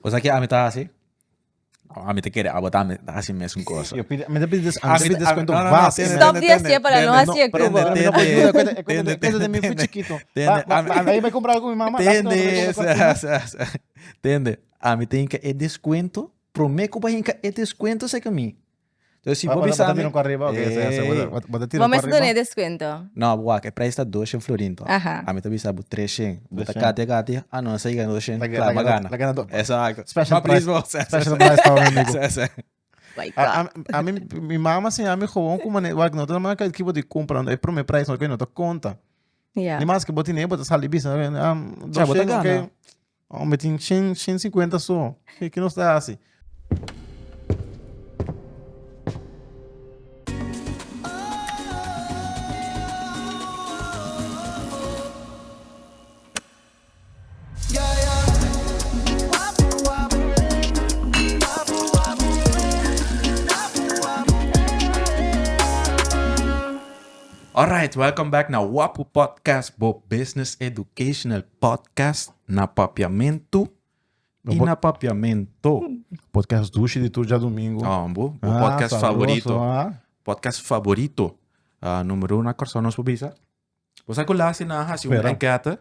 Bo sa ke ami ta hasi? Ami ta kere abo tambe ta hasi mesun cosa. Yo pidi, mi ta pidi des, ami ta pidi descuento no, no, no, vast. tende, Stop tende, di tende, hasié para no tende, hasié tende, ku bo. tende, No, ayuda, cuenta, cuenta, tende, cuenta de mi tende, fui chiquito. tende, Ba, ba, ami, ba, ami, ahí bai comprar algo mi mama, last tende, no, no, sa, sa, sa. Tende, ami ta hinka e descuento, prome ku bo a hinka e descuento seka mi. Entonces, si bo bisa mi, Bota arriba, ok, sa, sa, Ey. bota, bota tiro Bo mester arriba. duna e descuento. No, wak, e prijs ta 200 florin toch? Aha. Ami ta bisa bo 300. Bo ta 300. katia katia, ah no, esei gana 200, Laga- klaar, laga m'a na- gana. laga na do- Exacto. Special Ma please price. bo, sa, sa, Special sa. price pa mi amigo. Sa, sa. My A, God. a, a mi, mi mama siña mi gewoon ku mane, wak, no ta man ka ki bo di kumpra, e prome prijs no, no ta konta. Ja. Ni mas ke bo tine, bo ta sali bisa, ah, Sa, bo ta 200, gana. ok. Oh, mi tin shen, shen sinkuenta so. Ke, ke nos ta hasi? Alright, welcome back na Wapu Podcast, bo business educational podcast na papiamentu y na papiamento. Podcast dushi di tur djadumingu. Oh, bo, bo Ah, podcast sabroso, favorito. ah. Podcast favorito. Ah, numero 1 na Kòrsou nos por bisa. Bo sa ku laatste nan a hasi un Spera. enquête.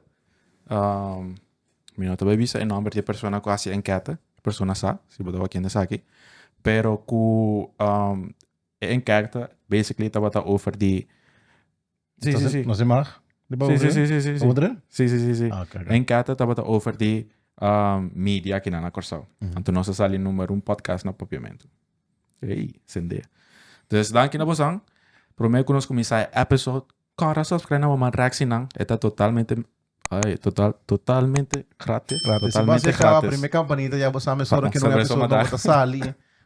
Um, mi no ta bai bisa e nomber di e persona ku hasi enquête. E persona sa, si bo ta wak kende esaki. Pero ku um, e enquête basically tabata over di... Sí, sí, sí. No se mag? Sí, sí, sí, sí, sí, sí. Otro? Sí, sí, sí, sí. Ah, ok, ok. Enquête tabata over di um, media kinan na Kòrsou. Anto nos a sali numero un podcast na Papiamentu. Ey, sende. Dus danki na bosan. Promé ku nos kuminsá e episode, kòrda subscribe na Mama Reactie-nan. E ta totalmente, ay, total, totalmente gratis. Gratis. Si Totalmente base acaba gratis. primer campanita ya bo sabe solo Ah, que no sabe, episode soma no da. bota sali,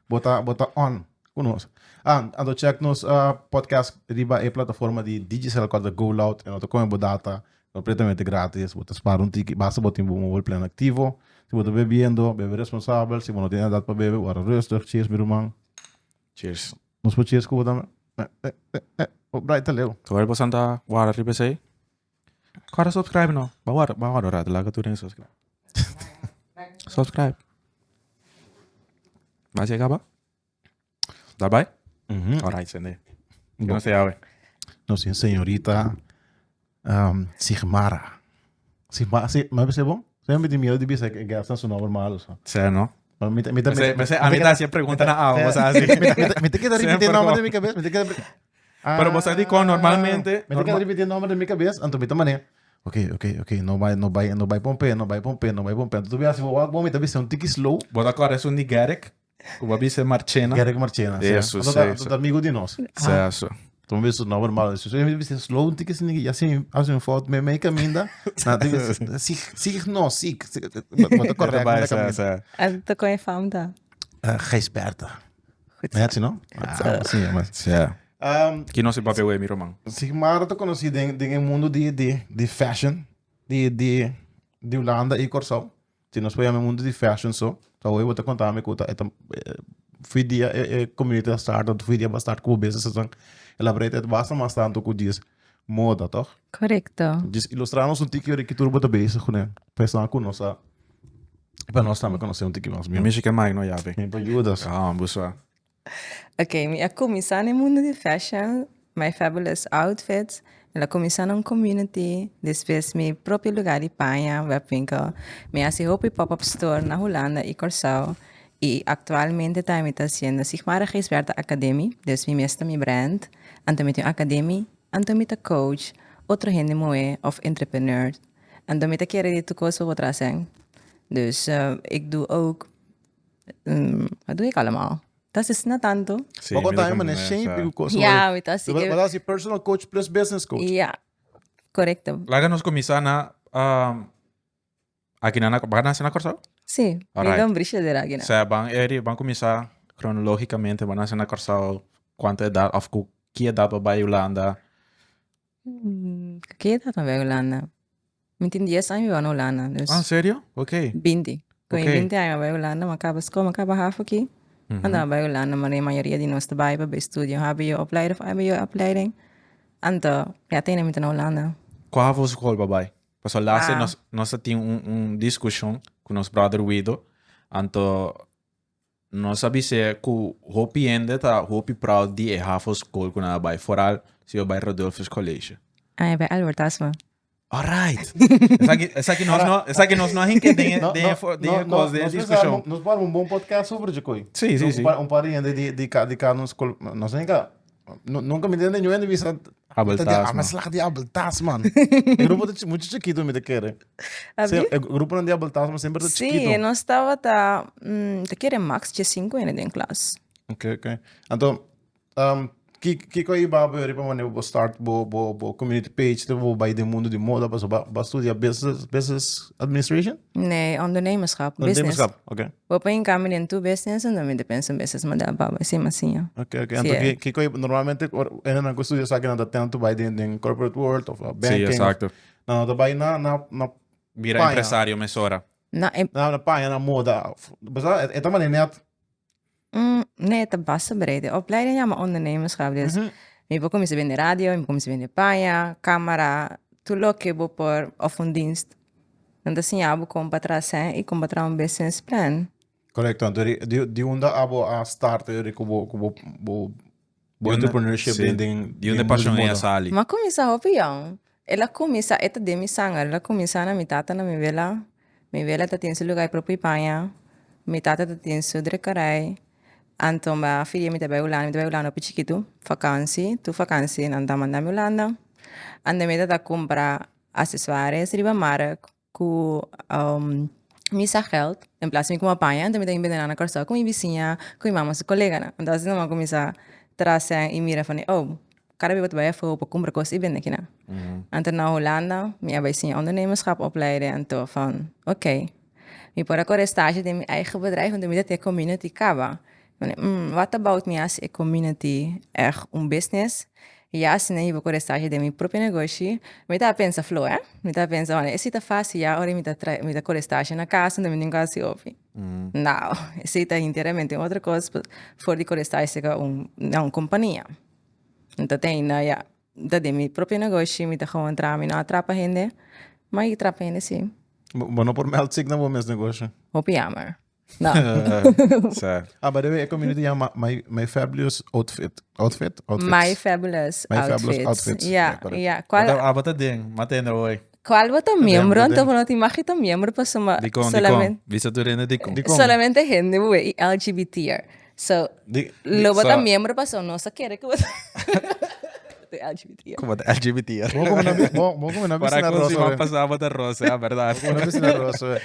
bota bota on. Kunos. Ah, ando check nos ah, podcast riba e plataforma di Digicel called Go Loud en no come bo data completamente gratis. Bota spara un tiki, basta bo tin bo mobile plan activo. Si bo ta bebiendo, bebe responsabel. Si bo no tin edad pa bebe, wara rustig. Cheers, mi ruman. Cheers. Nos por cheers ku bo tambe. Eh, eh, eh, eh. Oh, Bright ta leu. Terwijl bosan ta wara riba esei, kòrda subscribe no. Ba wara, ba wara rato, laga tur hende subscribe. Subscribe. Ba chega ba? Daarbij? Alright, zende. Bo. No sé, awe. Nos tin señorita um, Sigmara. Sigmara, si, maar bisa bon? Sempre mi tin miedo di bisa que gasta su nombre malo. So. Sé, no? Maar mi, mi, mi, Pensé, pensé, a mí te hacía pregunta na awa, o sea, así. Mi te queda Sempre repetindo nombre como- de mi cabeza. Mi te queda... Pero vos sabés con normalmente- Mi te queda norma- repetindo nombre de mi cabeza. Anto mi ta mané. Ok, ok, ok. No vai, no vai, no vai pompe, no vai pompe, no vai pompe. Anto tu bi así, bo mi ta bisa un tiki slow. Vos acordas un di Garrick? Ku bisa Marchena. Gerrit Marchena. sí. Eso, Anto sí, ta- sí. anto ta amigo di nos. Sé, eso. Toen wist het nou normaal. Dus we wisten slow een tikje ja, sim, als een fout met mij caminda. Nou, die is sig sig no, sig. Wat correct Daarbij, met sé, caminda. sé. En te kon je fam da. Eh, Gijsberta. Goed. Net, no? Ah, sim, mas. Sé. Um, Ki no se papia we, mi roman. Sigmar te conocí den den el mundo de de de fashion, de de de Holanda e Corsau. Si nos podemos mundo de fashion so. So hoy vou te contar me conta eta fui dia e community start dat fui dia ba start ku business dan elaborate het basta mas tanto ku dies moda toch? Correcto. Dus ilustrarnos un tiki ori que turbo ta bezig né? Pensar ku nossa pa nós também conhecer um tiki mais Mi mesmo. mishi ke mic no yabe. Mi pa Judas. Ah, busa. Oké, mi a kuminsá den mundu di fashion, My Fabulous Outfits. El a kuminsá na un community, despues mi propio lugá di paña, webwinkel. Mi a hasi hopi pop-up store na Hulanda i Kòrsou. I aktualmente tambe mi ta hasiendo Sigmara Gijsbertha Academy, dus mi mes ta mi brand. Anto mi tin un academy, anto mi ta coach otro hende muhé òf entrepreneur. Anto mi ta kere di tur kos pa bo traha sèn. Dus ik doe ook, wat doe ik allemaal? Dat is na tanto. Sí, Poco mi ta time, con- meneer, sa. shape ku Ja, mi ta hasi Wat was je personal coach plus business coach? Ja, correcto. Laga nos kuminsá na um, aki na na ba nase na Kòrsou? Sí, mi Alright. don brisha de aki na. Sea, ban eri, ban kuminsá kronologikamente, ban nase na Kòrsou, kuantu edat òf ku ki edat bo bai Hulanda? Ku ki edat mi bai Hulanda? Mi tin dies aña mi bai na Hulanda, dus. Ah, serio? Ok. Binti. Ku mi Ok. binti aña mi bai Hulanda, mi a kaba skol, mi a kaba havo aki. Anto mi bai Hulanda, ma e mayoria di nos ta bai pa bai studia un hbo-opleiding of mbo-opleiding. Anto, ya tene mi ta na Hulanda. Kua havo skol bo bai? Pasobra laatste Ah. nos, nos a tin un, un diskushon ku nos brother Wido. Anto nos a bis'é ku hopi hende ta hopi proud di e havo skol ku nan a bai, foral si bo bai Rodolphus College. Ah, e bai Albert Tasman. Alright. Esaki, esaki nos no, esaki nos no a hinke den, e- den, e fo- den e kos, den e diskushon. Nos por un bon podcast over dje koi. Sí, sí, sí. Un par, un par di hende di, di, ka, di ka nos kol, nos nunca, nunca mi tende niun hende bisa Abel Ta di, ah, Tasman. ma slag di Abel Tasman. E grupo ta mucho chiquito mi ta kere. A Sí, bi? e gruponan di Abel Tasman semper ta Sí, chiquito. nos tabata, ta kere max 15 hende den klas. Ok, ok. Anto, um, ki, kiko a iba bo riba manera bo start bo, bo, bo community page, te bo bai den mundo di moda, paso ba, ba studia business, business administration? Nee, ondernemerschap, business. Ondernemerschap, ok. Bo por hinka mi den tur business en dan mi ta pensa un business model pa bo, asina asina. Ok, ok. Anto Sí. ki, kiko normalmente or, hendenan ku studia esaki nan ta tend to bai den, den corporate world of Sí, banking. exacto. Nan no ta bai na, na, na Bira Paña. empresario mesora. No, e, na, na paña, na moda. Besa, e, e ta manera net. nee, ta basta breed. De opleiding yama ondernemerschap, dus mi por kuminsá bende radio, mi por kuminsá bende paña, kamera, tur loke bo por, of un dienst. Nan ta siña bo kon pa traha sèn i kon pa traha un business plan. Correcto. Anto di, di, di unda abo a start eh, ku bo, ku bo, bo, bo entrepreneurship Sí. den, den, Di unda den mundo pasion di ei a moda? sali? Mi a kuminsá hopi yòn. El a kuminsá, e ta den mi sanger, el a kuminsá na mi tata na mi wela. Mi wela ta tin su lugá propio paña, mi tata ta tin su drukkerij. Anto mi a fidia mi ta bai Hulanda, mi ta bai Hulanda hopi chikitu, vakansi, tur vakansi nan ta manda mi Hulanda. Anto mi tata kumpra asesuares riba mark ku misa geld en plas mi kuma paña anto mi ta bin bende nan na Kòrsou ku mi bisiña ku mi mama su koleganan. Anto asina mi a kuminsá traha sèn i mira for oh kada bes bo ta bai afó pa kumpra kos i bende kinan. Anto na Hulanda mi a bai siña ondernemerschap opleiden anto van oké mi por a kore stage den mi eigen bedrijf anto mi ta tin e community kaba. What about mi hasi e community ègt un business? Ya asina mi por kore stage den mi propio negoshi. Mi ta pensa flo eh, mi ta pensa bueno esei ta fácil ya ora mi ta trae mi ta kore stage na kas mi tin ku hasi hopi. Nau, esei ta enteramente otro kos for di kore stage serka un na un kompania. Mi ta tin ainda ya ta den mi propio negoshi mi ta gewoon traha mi no a trapa hende, ma mi trapa hende si. Bo no por meld sik na bo mes negoshi? Hopi jammer. No. Sa. Ah, by the way, e community llama My, My Fabulous Outfit. Outfit? Outfits. My Fabulous My Fabulous Outfits. Outfits. Ja, Ja, correct. ja. Cual, Bata, ah, bata den, matende hoy. cual bota miembro? den. Anto no te imagino miembro pasobra Dikon, dikon. solamente Bisa tur hende dikon. Dikon. solamente hende boe y LGBT'er. So, Di, lo bota so- miembro pasobra no sa kere ku bota LGBT'er. Como de LGBT. bo como na bi- bo, bo como na Para piscina con rosa. si man we. pasaba bata rosa, ja, verdad. Como na piscina rosa. we.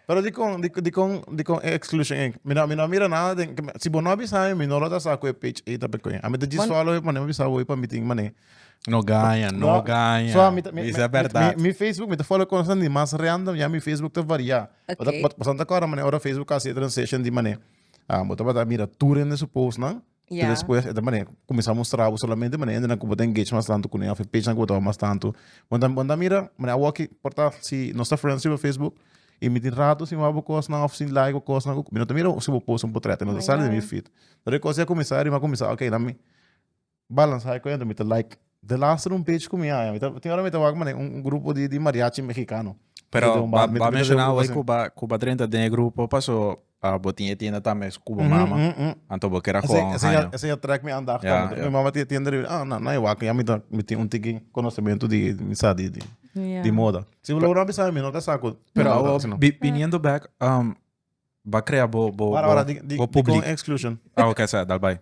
Pero dikon, dikon, dikon e exclusion ei? Mi no, mi no mira nada den, si bo no a bisa mi, mi no lo ta sa ku e page ei ta pekoe. Ami ta djis follow e mane, mi bisa woi pa mi tin mane. No gaña, no gaña. So, mi ta, mi, Bisa mi, berdad. mi, mi Facebook, mi ta follow cosnan di mas random, ya mi Facebook ta varia. Ok. Bo ta kòrda mane ora Facebook hasi e transition di mane, ah, bo tabata mira tur hende su postnan, Ja. Y despues e ta mane cuminsa mustra bo solamente mane hendenan cu bo ta engage mas tanto cune of e pagenan cu bo ta mas tanto. Bo ta bo ta mira mane awoki por ta si nos ta friends riba Facebook y mi tin rato sin wak bo cosnan of sin like bo cosnan mi no ta mira si bo post un potret no ta sali den mi feed. Pero e cos ya cuminsa riba cuminsa ok na mi balansa e cuenta mi ta like de laatste un page cu mi haya mi ta tin ora mi ta wak mane un grupo di di mariachi mexicano. Pero ba ba menciona hoy cu ba cu ba drenta den e grupo paso Ah, bo tin e tienda tambe ku bo mama. Anto bo kera kon Ese haña. ese ya trek mi aandacht Ja, tambe. ja. Mi mama tin tienda riba. Ah, na, na e wak, ya mi ta mi tin un tiki konosementu di mi sa di di Ja. di moda. Si bo logra bisa mi no ta sa ku Pero moda, awo, sino. bi- viniendo back, um, ba crea bo bo Para, bo, para, di, di, bo di kon publiek. exclusion. Ah, oké, sa, dal bai.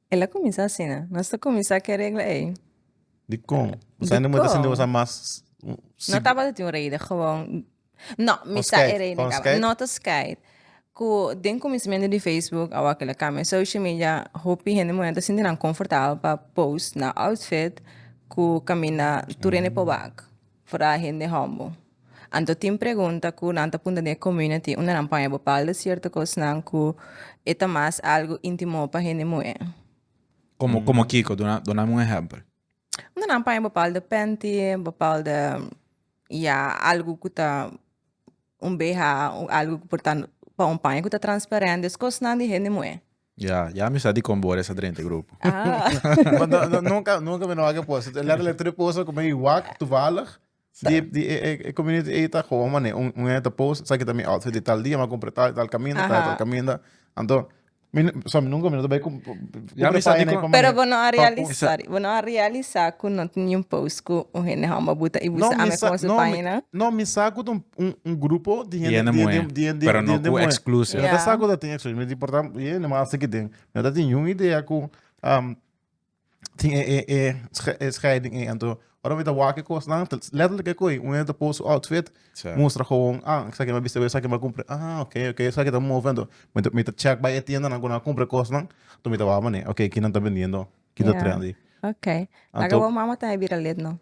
El a kuminsá asina. Nos ta kuminsá ku e regla ei. Dikon? Bo sa hende muhé ta sinti Dikon? bo sa mas No tabata tin un reden, gewoon. No, mi Con sa e skate, reden con kaba. skate. No ta skate. Ku den kuminsamentu di Facebook, awa ku el a kambia social media, hopi hende muhé ta sinti nan konfortabel pa post nan outfit ku kaminda tur hende por wak. Foral hende hòmber. Anto tin pregunta ku nan ta punta den e community unda nan paña bepaalde sierto kosnan ku e ta mas algu intimo pa hende muhé. Como, como kiko? Duna, duna mi un ehèmpel. Unda nan paña bepaalde panty, bepaalde, ya, algu ku ta un BH, algu ku por ta pa un paña ku ta transparente, es kosnan di hende muhé. Ya, ya mi sa dikon bo ora drenta e grupo. Ah. Want no, no, nunca, nunca mi no a post. Letterlijk tres posts ku mi wak toevallig. Di, di e, e, e community ei ta gewoon mane un, un hende ta post, sa kita mi outfit di tal dia, ma compra tal, tal caminda, tal, tal caminda. Anto, mi, so, mi nunca mi no ta bai com, Ja, mi sa di con- Pero bo no a realisa, sorry, bo no a realisa ku no tin niun post ku un hende hòmber buta i No, busa mi ame sa, kon su no, mi, página. no, mi sa ku ta un, un, un grupo di Di hende, hende di, muhé, di, di, di, pero di no hende ku muhé. exclusive. Mi no ta Ja. sa ku ta tin exclusive, mi di por ta, ye, nomás esaki tin. Mi no ta tin niun idea ku, um, tin e, e, e, e scheiding ei. Anto, ora mi ta wak e kosnan, ta letterlijk e koi, un hende ta post su outfit, Sa. mustra gewoon, ah, esaki mi a bista, esaki mi a kumpra, ah, ok, ok, esaki ta move. Anto, mi ta, mi ta check bai e tiendanan ku nan a kumpra e kosnan, anto mi ta wak manera, ok, kinan ta bendiendo, ki ta Ja. trendy. Ok. Laga Anto, bo mama tambe bira lid no.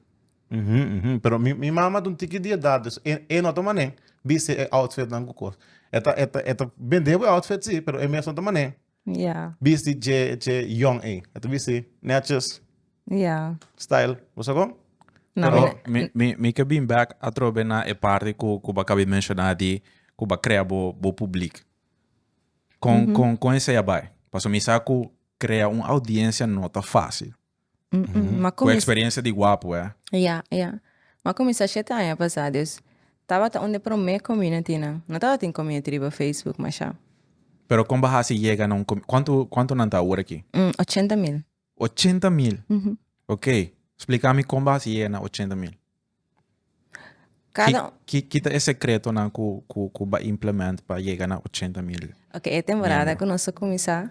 mhm, mhm, pero mi, mi mama ta un tiki di edat, dus e, e no ta manera bisti e outfitnan ku kos. E ta, e ta, e ta bende bo e outfit si, pero e mes no ta manera. Ja. Bisti dje dje young ei. E ta bisti netjes. Ja. Style. Bo sa kon? No, Pero mi mi, mi, mi ke bin back atrobe na e parti ku ku bo a kabi menshoná di ku bo a krea bo bo publiek. Kon kon kon esei a bai? Pasobra mi sa ku krea un oudiensia no ta fásil. Ma Ku kuminsá. experiencia di guapo, eh. Ja, ja. Ma kuminsá shete aña pasá, dus tabata un di promé communitynan. No tabatin community riba Facebook mashá. Pero kon bo hasi yega na un com-, kuantu, kuantu nan ta awor aki? 80 mil. 80 mil? Ok. Splika mi kon bo hasi yega na 80 mil. Kada. Ki, ki ta e sekretonan ku, ku, ku bo a implement pa yega na 80 mil? Ok, e temporada ku nos a kuminsá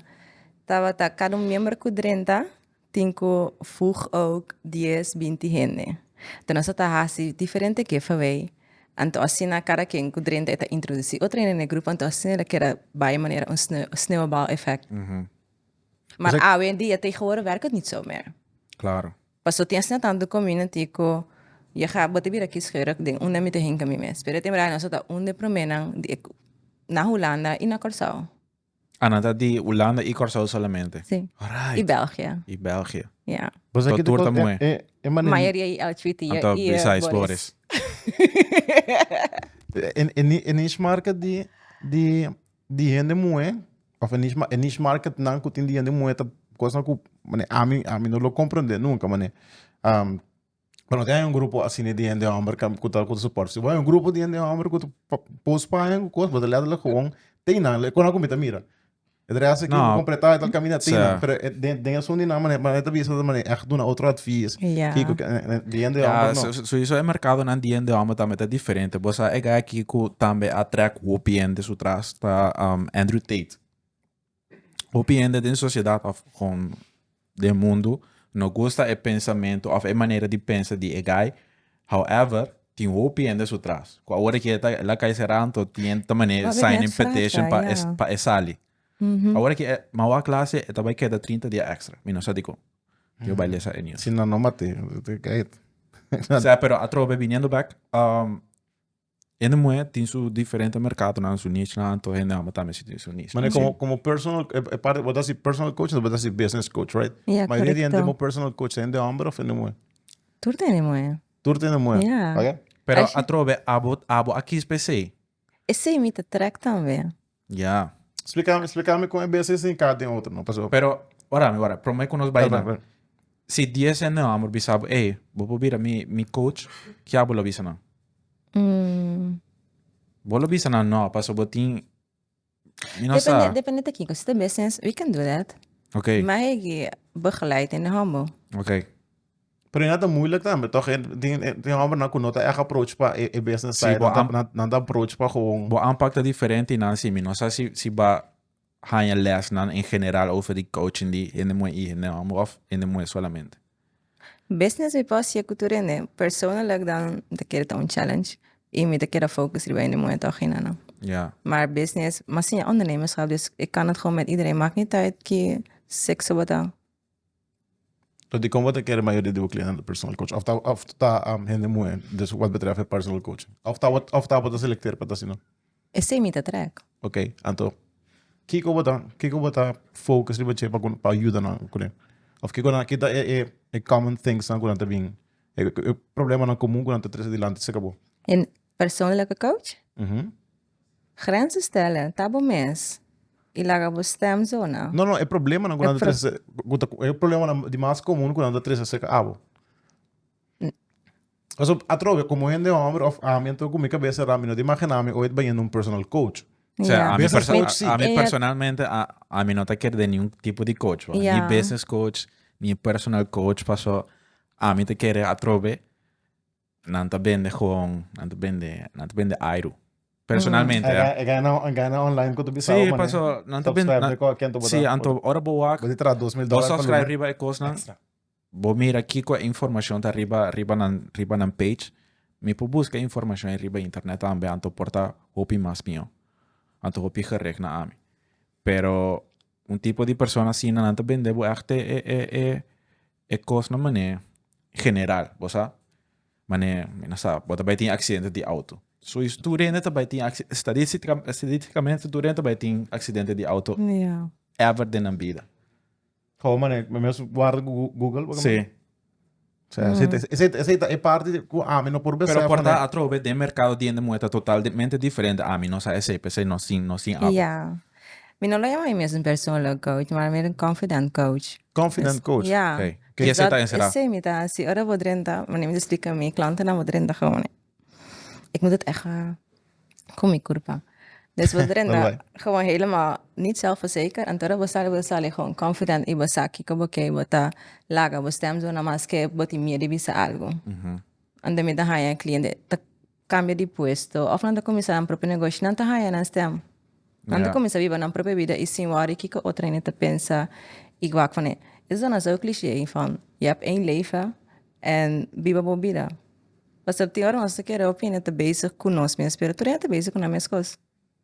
tabata kada un miembro ku drenta tin ku voeg ook dies, binti hende. Enton nos a ta hasi diferente giveaway. Anto asina kada ken ku drenta e ta introdusí otro hende na e grupo, anto asina el a keda bai manera un sneeuwbal effect. Maar awe en dia tegenwoordig werkt het niet zo meer. Claro. Paso tin asina tantu community ku je ga bo ta bira kieskeurig den unda mi ta hinka mi mes. Pero e temporada nos a ta un di e promenan di e na Hulanda i na Kòrsou. Ah, nan ta di Hulanda i Kòrsou solamente? Si. Alright. I België. I België. Ja. Bo sa Tot ki tur ta muhé. e e manera Mayoria i LGBT i Anto i besides Boris. Boris. e e e niche market di di di hende muhé of e niche e niche market nan ku tin di hende muhé ta kosnan ku mane ami ami no lo komprende nunka mane pero no tin un grupo asina di hende hòmber ku ta ku ta support si bo hay un grupo di hende hòmber ku ta post paña ku kos bo ta letterlijk gewoon tin nan e kosnan ku mi ta mira e ta resta ki No. kompletá e tal kaminda tin nan Sa. pero den den esun di nan mane mane ta bisa mane ègt duna otro advies Ja. kiko di hende Ja, hòmber no sowieso e merkadonan di hende hòmber tambe ta diferente. Bo sa e guy aki ku tambe a trek hopi hende su tras ta Andrew Tate. Hopi hende den sosiedat òf kon den mundu no gusta e pensamentu òf e manera di pensa di e guy. However, tin hopi hende su tras. Ku awor aki e ta el a kai será anto tin hende ta manera Wou ik sign net in petition vragen, pa e ja. pa e sali. Awor aki e mawar klase e ta bai keda 30 dia extra. Mi no sa dikon. Yo bai lesa e news. Si nan no mat'é, kijk. Sea, pero atrobe biniendo bek, um, hende muhé tin su diferente mercadonan, su nichenan, anto hende homber tambe si tin su niche. Mane como, como personal, e, e parte, bo ta hasi personal coach, bo ta hasi business coach, right? Ja, Mayoria di hende correcto. bo personal coach, hende homber of hende muhé? Tur ta hende muhé. Tur ta hende muhé. Ja. Ok? Pero Als je- atrobe, abo, abo a kies p'esei. Esei mi ta trek tambe. Ja. Explícame, explícame con e business en cada den otro, no? Paso. Pero, ora mi, ora, promé ku nos bai Bai, nan. bai. Si dies hende homber bisa bo, ey, bo por bira mi, mi coach, kia bo lo bisa nan? Mm. Bo lo bisa nan no, paso bo tin, mi no sa. Depende, depende ta kiko. Si ta business, we can do that. Ok, Maar ik begeleid in de handel. ok. Pero e no ta moeilijk tambe, toch? E tin tin hombernan ku no ta echt approach pa e e business Sí, side, bo nan ta am- nan nan ta approach pa gewoon. Bo aanpak ta diferente i nan si mi no sa si si ba haña lesnan en general over di coaching di hende muhé i hende homber of hende muhé solamente. Business mi por hacia ku tur hende. Persoonlijk dan mi ta kere ta un challenge i mi ta kere focus riba hende muhé toch hina no. Ja. Maar business, mi a siña ondernemerschap dus ik kan het gewoon met iedereen. Maakt niet uit ki sekso bo ta. So dikon bo ta kere mayoria di bo klientenan ta personal coach? Of ta of ta hende muhé, dus wat betreft e personal coaching? Of ta of ta bo ta selekteer pa ta asina? Esei mi ta trek. Ok, anto kiko bo ta kiko bo ta focus riba dje pa ku pa yuda nan kuné? Of kiko nan kita e e e common things nan ku nan ta bin e e problemanan komun ku nan ta trese dilanti serka bo? En persoonlijke coach? Grenzen stellen, ta bo mes y laga bo stem zona. No, no, e problemanan ku E nan ta pro- trese, ku ta, e problemanan di mas komun ku nan ta trese aserka abo. Paso atrobe como hende homber of ami anto cu mi cabeza ra mi no ta imagina mi ooit bayendo un personal coach. Osea, Ja. ami, Business perso coach sí. ami personalmente, a, ami no ta kere den niun tipo di coach, hoor. Ni Ja. business coach, ni personal coach, paso ami ta kere atrobe, nan ta bende gewoon, nan ta bende, nan ta bende airu. Personalmente, E hè. ga- e gana, e gana online cu tu bisa Sí, paso nan ta bende, Subscribe nan, de ko kento sí, anto ora bo wak, Bo tra 2000 bo dólar pa subscribe luna. riba e cosnan, Extra. Bo mira kiko e informashon ta riba riba nan riba nan page. Mi por buska e informashon ei riba internet tambe anto por ta hopi mas mihó. Anto hopi gericht na ami. Pero un tipo di persona asina nan ta bende bo ègt e e e e e kosnan manera general, bo sa? Manera, mi no sa, bo ta bai tin aksidente di outo. Sois tur hende ta bai tin aksi stadistika stadistikamente tur hende ta bai tin aksidente di outo ever den nan bida. Gewoon mane, mi mes guarda Google. Sí. Sea, esei esei ta e parti ku ami no por Pero besef por ta mane. atrobe den merkado di hende muhe ta totalmente diferente. Ami no sa esei, p'esei no sin no sin abo. Ja. Mi no lo yama mi mes un persoonlijk coach, maar meer een confident coach. Confident coach. Ja. Oké. Ki esei ta enserá? Esei mi ta hasi. Ora bo drenta, wanneer mi ta splika mi klantennan bo drenta gewoon. Ik moet het echt Con mi curpa. Dus bo drenta gewoon helemaal niet zelfverzekerd. En ora bo sali, bo sali gewoon confident y bo sa kico bo ke, bo ta laga bo stem zona maske bo tin miedo di bisa algo. Anto mi ta haya cliente ta cambia di puesto of nan ta cuminsa nan propio negoshi, nan ta haya nan stem. Nan ta cuminsa biba nan propio bida y sin worry kico otro hende ta pensa y wak van e. E zona zo cliché van je hebt één leven en biba bo bida. Pasobra tin ora nos ta kere hopi hende ta bezig ku nos mes, pero tur hende ta bezig ku nan mes kos.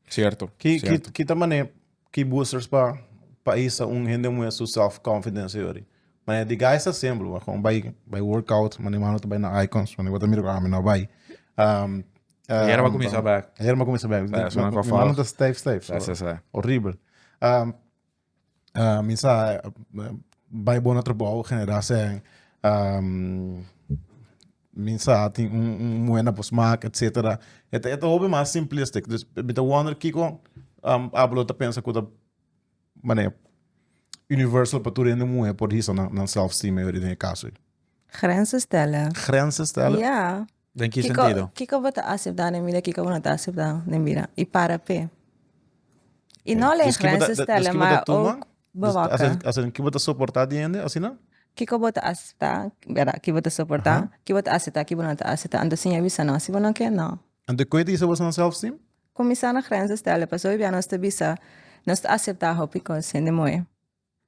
Cierto, Ki, ki, cierto. ki ta mane ki boosters pa pa isa un hende muhe su self confidence yori? Mane di guys ta simpel, bo gewoon bai bai workout, mane mano ta bai na Icons, mane bo ta mira ku ami no bai. Um, Ayer bo cuminsa bek. Ayer mi a cuminsa bek. Sa, Mi mi mi mano ta stijf stijf, so Sa, sa, sa. horrible. Um, Mi sa bai bo na trabou generá sèn mi sa tin un muhé na bo smak etcetera e ta e ta hopi mas simplistic dus mi ta wonder kiko abo lo ta pensa ku ta manera universal pa tur hende muhé por hisa nan self esteem den e kaso ei. Grenzen stellen. Grenzen stellen? Ja. Den ki sentido? Kiko bo ta aseptá den bida, kiko bo no ta aseptá den bida. I para p'e. I no alleen grenzen stellen, maar ook bewaken. Asina ki bo ta soportá di hende asina? Kiko bo ta aseptá, bèrdat, ki bo ta soportá, ki bo ta aseptá, ki bo no ta aseptá. Anto siña bisa no, si bo no ke, no. Anto koe ta hisa bo san self-esteem? Kuminsá na grenzen stellen, pasobra hopi bia nos ta bisa, nos ta aseptá hopi kos hende moe.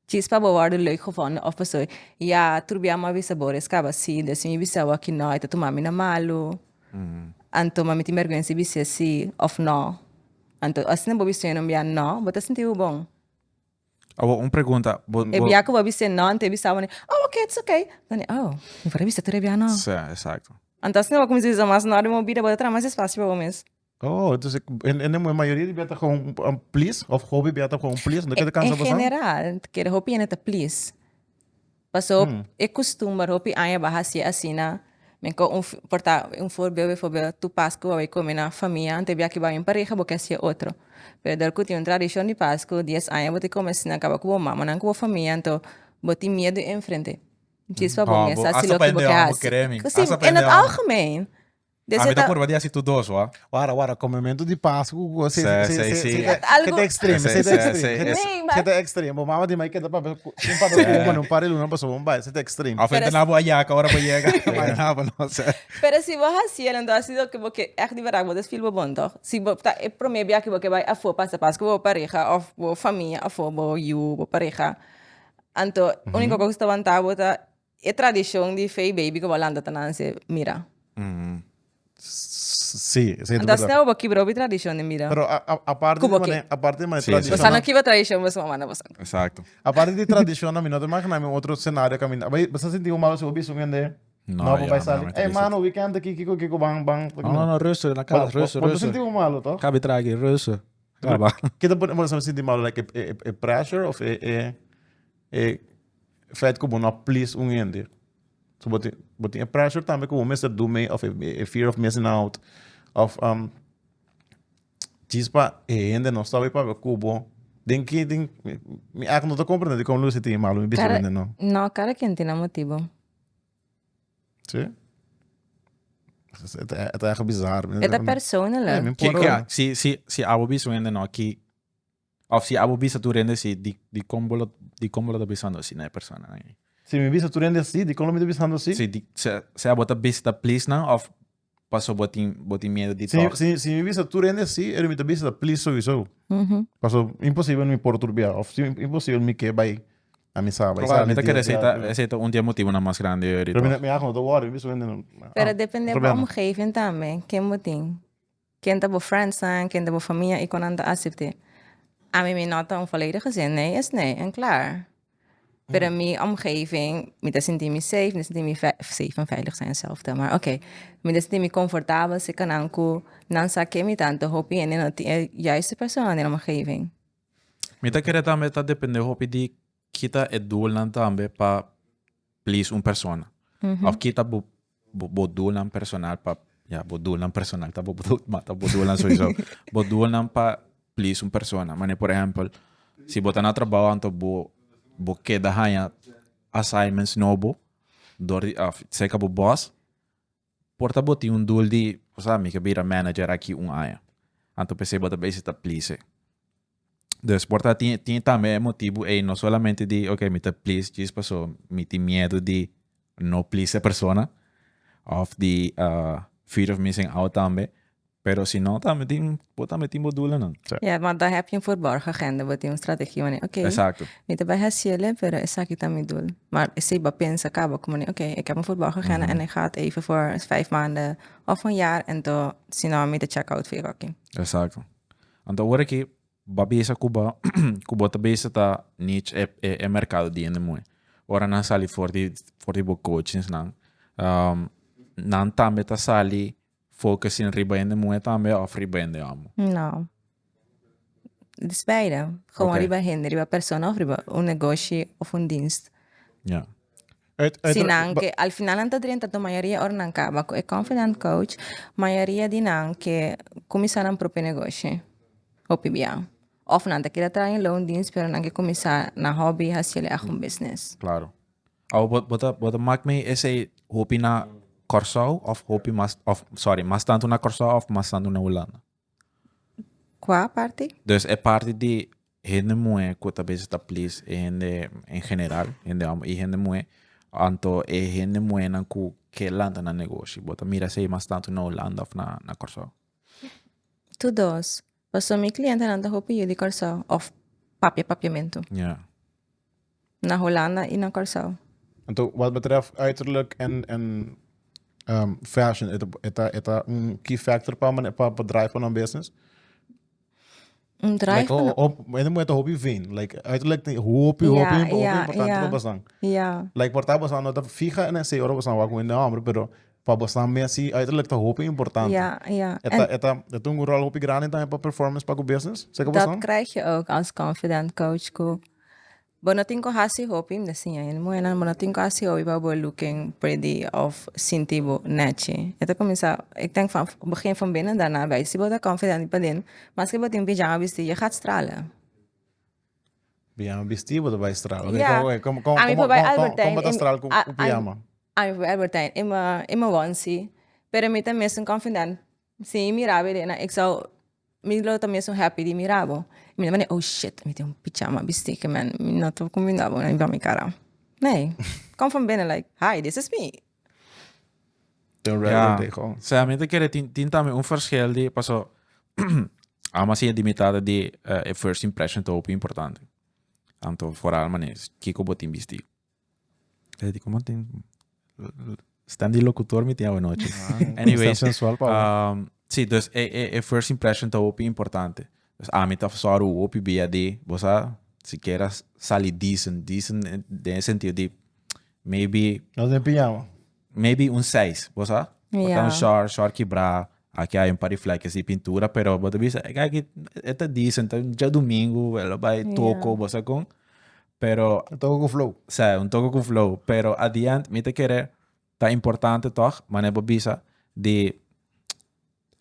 Djis pa bo wòrdu leuk gevonden òf pasobra ya tur bia mi a bisa bo res kaba si, dus si mi bisa bo aki nò e ta tuma mi na malu, anto ma mi tin bèrgwensa di bis'é si òf nò. Anto asina bo bis'é un bia nò, bo ta sinti bo bon. Awor un pregunta, bo E bia ku bo a bis'é nò, anto e bisa bo, oh oké, it's oké. Dan e, oh, mi por a bisa tur e bia nò. Sí, exacto. Anto asina bo kuminsá bisa mas nò den bo bida, bo ta traha mas espasio pa bo mes. Oh, entonces en, en de mayoria di bia ta gewoon un please of hopi bia ta gewoon please, no ke ta cansa En pasan? general, kere hopi hende ta please. Paso e costumber hopi aña ba haci asina, men ko un por ta un voorbeeld bijvoorbeeld tu Pascu bo bay come na famia, ante bia ki bay un pareha bo ke haci otro. Pero dor cu tin un tradicion di Pascu, dies aña bo ta come asina caba cu bo mamanan cu bo famia, anto bo tin miedo enfrente. Djis pa bo mes haci loke bo ke haci. Si, in het algemeen. A mi ta purba di hasi tur dos, wa. Wara, wara, komementu di Pasku ku Sí, sí, sí. Se ta extremo, se ta extremo. Se ta extremo. Bo mama di mai keda papia ku un papia ku un un par di luna pasobra un bai, se ta extremo. Of ente na bo a yaka ora bo yega, bai na bo no sé. Pero si bo hasi el, enton hasi loke bo ke ègt di bèrdat, bo ta feel bo bon tòg? Si bo ta e promé bia ku bo ke bai afó pasa Pasku ku bo pareha òf bo famia afó, bo yu, bo pareha, anto úniko kos ku ta wanta bo ta E tradicion di Fey Baby cu bo a lanta ta nanse mira. Sí, esey ta Anto verdad. asina bo kibra hopi tradicion den bida. Pero aparte Cu di bo ke. mane, aparte di mane Sí, sí, Bosa no tradicionnan, kibra tradicion boso mama na boso. Exacto. aparte di tradicionnan mi no ta imagina mi un otro scenario caminda. Bay, bo sa sinti bo malo si bo bisa un hende No, no bo ja, bay no, sali. mi ta Ey bisa. mano, weekend aki kiko kiko ban ban. No, no, no, rustig na Bo cas, rustig, bo ta rustig. sinti bo malo toch? Gabi tragi, rustig. Gaba. Ki ta pone bo sinti malo like e e e pressure of e e e feit ku bo no a please un hende. So bo tin bo tin e pressure tambe ku bo mester do mee of e fear of missing out of um djis pa e hende no sabi papia ku bo den ki den mi aki no ta komprende dikon Lucy tin e malu mi bisa Kada hende no. no kada ken tin nan motibu. Si. E ta echt bizar. E ta persoonlijk. Ja, mi Ki, por ki, si, si, si abo bisa un hende no ki, of si abo bisa tur hende si, di, di kon bo lo, di kon bo lo ta bisando asina na e persona nan. Si mi bisa tur hende así, di kon lo mi ta bisando así? Si, di, sea, sea bo ta bisa ta please nan of paso bo tin, bo tin miedo di Si, toch. si, si mi bisa tur hende así, eri mi ta bisa ta please sowieso. Paso imposibel mi por tur bia, of si imposibel mi ke bai a mi sa, bai Claro, sali mi ta dia kere esei ta, dia. esei ta un di e motibonan mas grandi eri Pero mi, toch. mi ajo no ta worry, mi bisa hende no, Pero ah, depende otro bo bia no. omgeving tambe, ken bo tin. Ken ta bo friendsnan, ken ta bo famia y con nan ta acepte. Ami mi no ta un volledig gezin, nee is nee en klaar. Pero mi omgeving, mi ta sinti mi safe, mi ta sinti mi safe en veilig zijn hetzelfde, maar oké. Mi ta sinti mi comfortabel si nan cu nan sa ken mi ta, anto hopi hende no tin e juiste persoon den omgeving. Mi ta kere tambe ta depende hopi di kita e doelnan tambe pa please un persona. Of kita bo bo bo doelnan personal pa ya bo doelnan personal ta bo ma ta bo doelnan sowieso. Bo doelnan pa please un persona. Mane por ehempel si bo ta na trabou anto bo bo keda haña assignments nobo dor di of serka bo boss por ta bo tin un doel di osea mi ke bira manager aki un aña. Anto p'esei bo ta besi ta please. Dus por ta tin tin tambe e motibu ei no solamente di ok mi ta please djis paso mi tin miedu di no please e persona of di fear of missing out tambe pero si no tambe tin bo tambe tin bo doelnan. Ja, want dan heb je een verborgen agenda, bo tin un strategie wanneer oké, Exacto. mi ta bai haciele, pero esaki ta mi doel. Maar esei bo a pensa caba como oké, ik heb een verborgen agenda en ik ga het even voor 5 maanden of een jaar en to si no mi ta check out voor oké. Exacto. Anto awor aki bo a bisa ku bo ku bo ta bisa ta niche e e e merkado di hende muhé. Ora nan sali for di for di bo coachings nan nan tambe ta sali focusing riba hende muhé tambe òf riba hende hòmber? No. Het is beide. Gewoon riba hende, riba persona of riba un negoshi of un dienst. Ja. Uit, uit, Si nan ke al final nan ta drenta to mayoria ora nan kaba ku e confident coach, mayoria di nan ke kuminsá nan propio negoshi hopi bia. Of nan ta keda traha den loondienst pero nan ke kuminsá nan hobby hasi el echt un business. Claro. Awo bo bo ta bo ta mak mi esei hopi na Kòrsou of hopi mas of sorry mas tantu na Kòrsou of mas tantu na Hulanda? Kua parti? Dus e parti di hende muhé ku ta bisa ta please e hende en general, hende hòmber i hende muhé, anto e hende muhénan ku ke lanta nan negoshi. Bo ta mira esei mas tantu na Hulanda òf na na Kòrsou? Tur dos. Pasobra mi klientenan ta hopi yu di Kòrsou òf papia papiamentu. Ja. Na Hulanda i na Kòrsou. Anto wat betreft uiterlijk en, en fashion, e ta, e ta, e ta un key factor pa mane- pa, pa drive pa nan business? Un drive Like, pa nan- op, e mujer ta hopi vain. Like, uiterlijk ta hopi, hopi, hopi importante pa bosan. Like, por ta bosan no ta fija en esei ora bosan wak un hende homber, pero pa bosan mes si uiterlijk ta hopi importante. Ja, ja. E ta, e ta, e ta un rol hopi grandi tambe pa performance pa ku business? Seka Dat bosan? krijg je ook als confident coach ku Bo no tin ku hasi hopi, mi ta siña hende muhénan, bo no tin ku hasi hopi pa bo looking pretty òf sinti bo nèchi. E ta kuminsá, ik denk van begin van binnen daarna bij. Si bo ta confident di paden, maske bo tin pijama bistí, je gaat stralen. Pijama bistí bo ta bai strala. Oké, Ja. kom, kom, kom, Ami kom, por bai kom, kom, Albert kom bo ta Heijn in- stral ku ku pijama? Ami por bai Albert Heijn in mijn, in mijn onesie. Pero mi ta mesun confident. Si mi mira bo den, ik zou Mi lo ta mesun happy di mira bo. Mi ta mane, oh shit, mi tin un pichama bisti ke men mi no ta kuminda bo riba mi kara. Nee, kom van binnen like, hi, this is me. Tin un Ja, regular day gewoon. sea, mi ta kere tin tin tambe un verschil di paso amo a siña di mi tata di e first impression ta hopi importante. Anto foral mane kiko bo tin bisti. E di como tin stem di locutor mi tin awanochi. Anyways, Stem sensual pa bo. Si, dus e, e, e first impression ta hopi importante. Dus ami ta sòru hopi bia di, bo sa, sikiera sali decent, decent den e sentido di maybe No den pijama. maybe un seis, bo sa? Bo ta un short, short kibrá, aki hay un par di vlekjes di pintura, pero bo ta bisa, e aki e ta decent, ta djadumingu, el a bai toko, bo sa kon? Pero Un toko ku flow. Sa, un toko ku flow. Pero at the end, mi ta kere ta importante tòg, manera bo bisa, di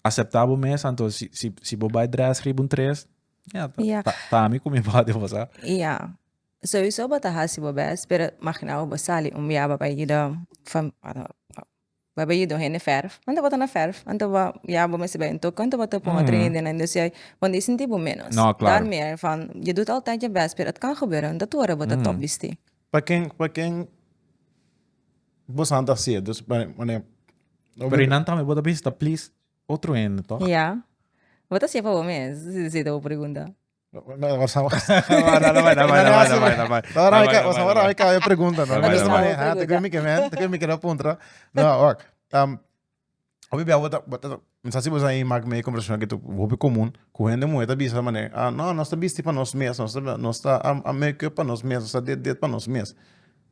aseptá bo mes. Anto si, si, si bo bai dress riba un tres, ya, ta, ta, ta ami ku mi body, bo sa. Ja. Sowieso bo ta hasi bo best, pero imagina bo bo sali un biaha pa yuda fam. Bo a yuda un hende fèrf, anto bo ta na fèrf, anto bo ya bo mester bai un toko, anto bo ta pon otro hendenan. Dus ya bo no sinti bo ménos. No, klaro. Daar meer van, je doet altijd je best, pero het kan gebeuren dat ora bo ta top bisti. Pa ken, pa ken bo san ta hasié? Dus manera. Pero i nan tambe bo ta bisa ta please otro hende, toch? Ya. Bo ta hasié pa bo mes, si ta bo pregunta. Pregunta, no? No, wak. Hopi bia bo ta, mi sa si bo sa mak me conversacion aki hopi comun ku hende muhe ta bisa mane, ah no, nos ta bisti pa nos mes, nos ta nos ta a make up pa nos mes, nos ta dit dit pa nos mes.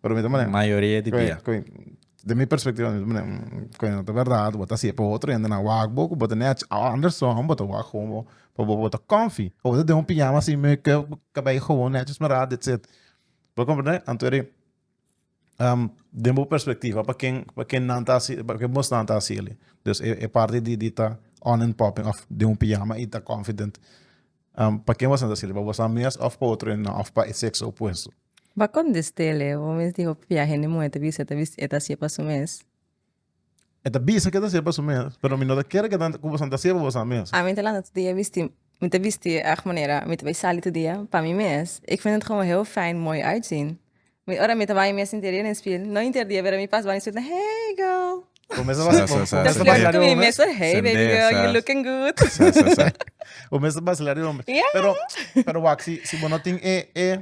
Pero mi ta mane, Mayoria di bia. De mi perspectiva mi ta mane, koe no ta berdad, bo ta hacié pa otro hende nan wak bo ku bo ta nèchi, andersom bo ta wak gewoon bo pa bo ta comfy, bo ta den un pijama sin make up, kabei gewoon nèchi smerá, that's it. Bo comprende? Anto eri den bo perspectiva pa ken pa ken nan ta haci pa ken bos nan ta haci eli. Dus e parti di di ta on and popping of den un pijama y ta confident pa ken bos nan ta haci eli? Pa bosan mes of pa otro hende of pa e sexo opuesto? Bo a contest'é, bo mes di hopi bia hende muhe ta bisa ta bisti e ta hacié pa su mes. E ta bisa ke ta hacié pa su mes, pero mi no ta kere ke nan ku bosan ta hacié pa bosan mes. Ami ta lanta tur dia bisti, mi ta bisti echt manera mi ta bai sali tur dia pa mi mes. Ik vind het gewoon heel fijn mooi uitzien. Mi ora mi ta bai mi a sinti riba den spiel, no inter dia pero mi pas bai den spiel ta hey girl. Bo mes ta Sa, sa, sa, Ta sa. flirt ku mi mes hey baby girl you looking good. Sa, sa, sa. Bo mes ta vacilar riba bo mes. Ja. Pero, pero wak, si, si bo no tin e, e,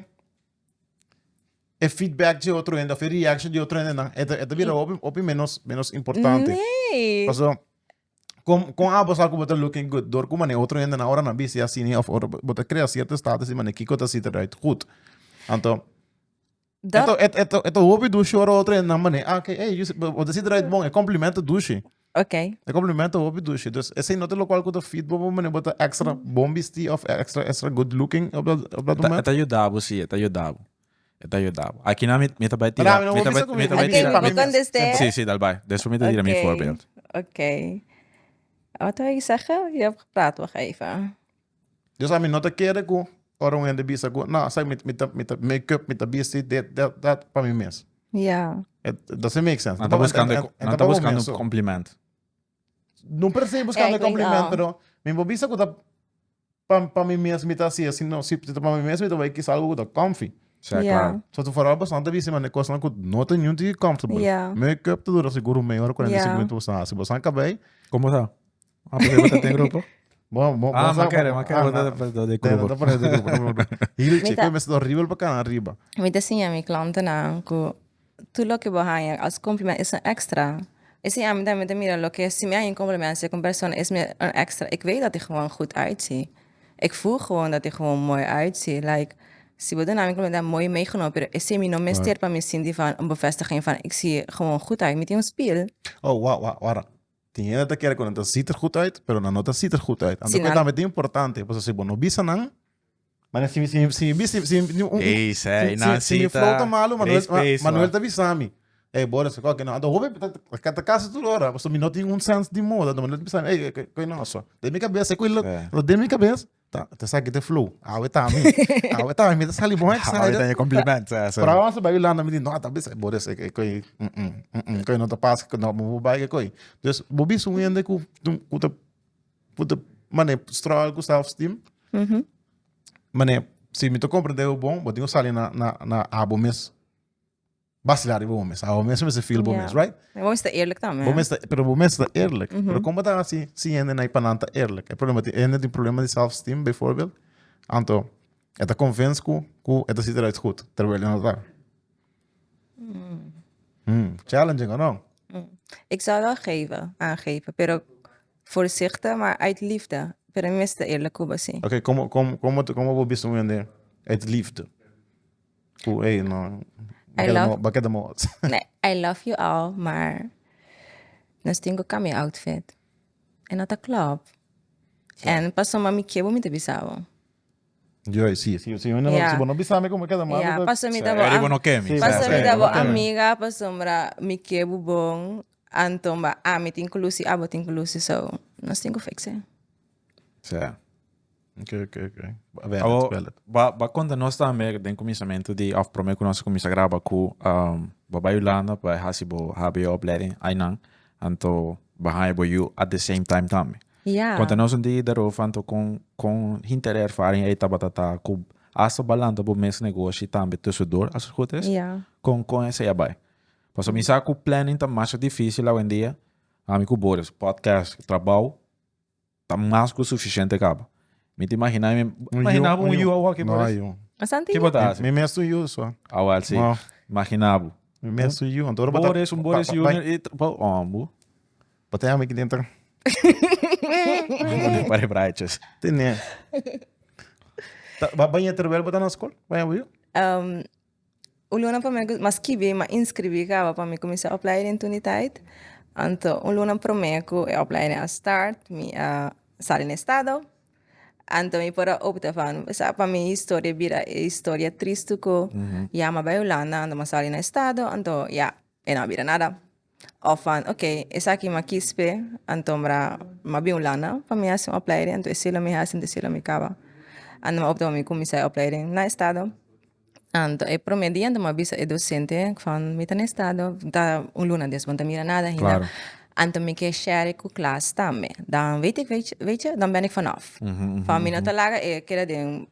e feedback di otro hende of e reaction di otro hendenan, e ta, e ta bira hopi, hopi menos, menos importante. Nee. Paso, kon, kon abo sa ku bo ta looking good? Door ku mane otro hendenan ora nan bisti asina of ora bo ta crea cierto status di mane kiko ta ziet eruit goed. Anto, Dat, eto, eto, eto, eto hopi dushi ora otro hendenan mane, ah, oké, hey, you, bo ta ziet eruit bon, e complimento dushi. Oké. E complimento hopi dushi. Dus esei no ta lokual ku ta fit bo pa mane bo ta extra bon bisti of extra, extra good looking op dat, op dat E ta, e moment. ta yuda bo, si, e ta yuda bo. E ta yuda bo. Aki nan mi, mi ta bai Pero tira, ami no mi bo ta bai, bisa ku mi mi ta bai Oké, tira. pa mi mi mes. contesté. Si, si, dal bai. Despues mi ta tira mi Oké, voorbeeld. oké. Wat wil ik zeggen? Je hebt gepraat, wacht even. Dus ami no ta kere ku ora un hende bisa ku no, sa mi mi ta mi ta make up, mi ta bisti dit, dat, dat pa mi mes. Ja. It doesn't make sense. Nan ta buscando, En- en- en nan ta pa bo buscando mes un so. compliment. No per se buscando Ja, ik weet compliment, al. pero mi bo bisa ku ta pa, pa mi mes mi ta hasi así, no, si ta pa mi mes mi ta bai kisa algo ku ta comfy. Sa, Ja. claro. So tu vooral bastante bisa man kosnan ku no ta niun tiki comfortable. Ja. Make-up ta dura seguro meia hora, 45 Ja. minutos bosan hasi. Bosan kabei. Como sa? Ah, porque bo ta den grupo? Bo, bo, Ah, bo sa- ma kere, ma kere, ah, bo ta na- ta den Nee, grupo. no ta pone den grupo, no, no. Hieltje, Mita- koe mester horrible pa kana arriba. Mi ta siña mi klantennan ku tur loke bo haña as compliment is een extra. Esei ami tambe ta mira loke si mi haña un compliment serka un persona is mi een extra. Ik weet dat ik gewoon goed uitzie. Ik voel gewoon dat ik gewoon mooi uitzie. Like, si bo duna mi compliment dan mooi meegenomen, pero esei mi no mester pa mi sinti van un bevestiging van ik zie er gewoon goed uit. Mi tin un spiel. Oh, wa, wa, wara. Tin hende ta kere ku nan ta ziet er goed uit, pero nan no ta ziet er goed uit. Anto Si ku nan- tambe ta importante, pasobra si bo no bisa nan, mane si mi si mi si mi bisa si mi un Ey, si sei, nan si mi si flow ta ta malu, Manuel great space, Manuel man. ta bisa mi, ey Boris, kòke no. Anto hopi ta ta kasi tur ora, pasobra mi no tin un sense di moda, anto Manuel ta bisa mi, ey koe no so. Den mi kabes, e koe lo Sí. lo den mi kabes Ta, ta sa ki te flow. Awe ta mi. Awe ta mi. Mi ta sali bon Awe excited. ta je compliment. Sa, sa. Pero awe bai Hulanda mi di, no, ta bisa, Boris, e e koi, koi no ta pas, no, bo bai ke koi. Dus, bo bisa un hende ku, ku ta, ku ta, mane, struggle ku self-esteem. Mane, si mi ta comprende bo bon, bo tin ku sali na, na, na abo mes. Vacilar riba bo mes. Abo mes mester feel bo mes, right? Bo mes ta eerlijk tambe. Bo mes ta, pero bo mes ta eerlijk. Pero como ta hasi si hende na pa nan ta eerlijk? E problema tin hende tin problema di self-esteem bijvoorbeeld. Anto e ta convince ku ku e ta ziet eruit goed, terwijl e no ta. Mm. Challenging, of no? Ik zou wel geven, aangeven, pero voorzichtig, maar uit liefde. Pero mi mes ta eerlijk ku bo si. Oké, como como como como bo bisa un hende uit liefde? Ku ey no. I love- Ba keda mo. Nee, I love you all, maar nos tin ku kambia outfit. En dat ta klop. En pasobra mi ke bo mi ta bisa bo. Yo, si, si, si, si, Ja. si bo no bisa mi como keda mal. Ja, pasobra mi ta bo Eri bo no ke mi. Sí, Pasobra mi sí, ta bo no ke mi. amiga, pasobra mi ke bo bon. Anto ba ami tin ku lusi, abo tin ku lusi, so nos tin ku fix e. Sí. Ok, ok, ok. Valid, Awo, valid. ba, ba konta nos tambe den kuminsamentu di, of promé ku nos a kuminsá graba ku um, bo bai Hulanda pa hasi bo HBO-opleiding einan. Anto bo haña bo yu at the same time tambe. Ja. Konta nos un dia daarover anto kon kon hinter e ervaring ei tabata ta ku asta bo a lanta bo mes negoshi tambe tussendoor als het goed is. Ja. Kon kon esei a bai? Pasobra mi sa ku planning ta masha dificil awendia. Ami ku Boris, podcast, trabou ta mas ku sufisiente kaba. Mi ta imagina mi imagina bo un yu awor ki No, Boris. yu. Bastante Ki bo ta hasi? Mi mes un yu so. Awel si. No. Imagina bo. Mi mes un yu. Anto ora bo ta- Boris, un Boris ba- ba- Junior i bo ombo. Bo ta yama aki dentro. Pare braitjes. Tene. Ta- Ba baña terwijl bo ta na skol? Baña bo yu? Um, Un luna promé ku m'a skibi, m'a inskribí kaba pa mi kuminsá opleiding toen die tijd. Anto un luna promé ku e opleiding a start, mi a sali na estado. Anto mi por a opta van, sa pa mi historia bira e historia tristu ku ya m'a bai Hulanda, anto m'a sali na estado, anto ya e no a bira nada. Of van, oké, esaki m'a kis p'e, anto m'a bin Hulanda pa mi hasi un opleiding, anto esei lo mi hasi, anto esei lo mi kaba. Anto m'a opta pa mi kuminsá e opleiding na estado. Anto e prome dia anto mi a bisa e docente van mi ta na estado ta un luna des bo no ta mira nada ainda. Claro. Anto mi ke share ku klas tambe. Dan weet ik weet je weet je dan ben ik vanaf. Van mi no ta laga e keda den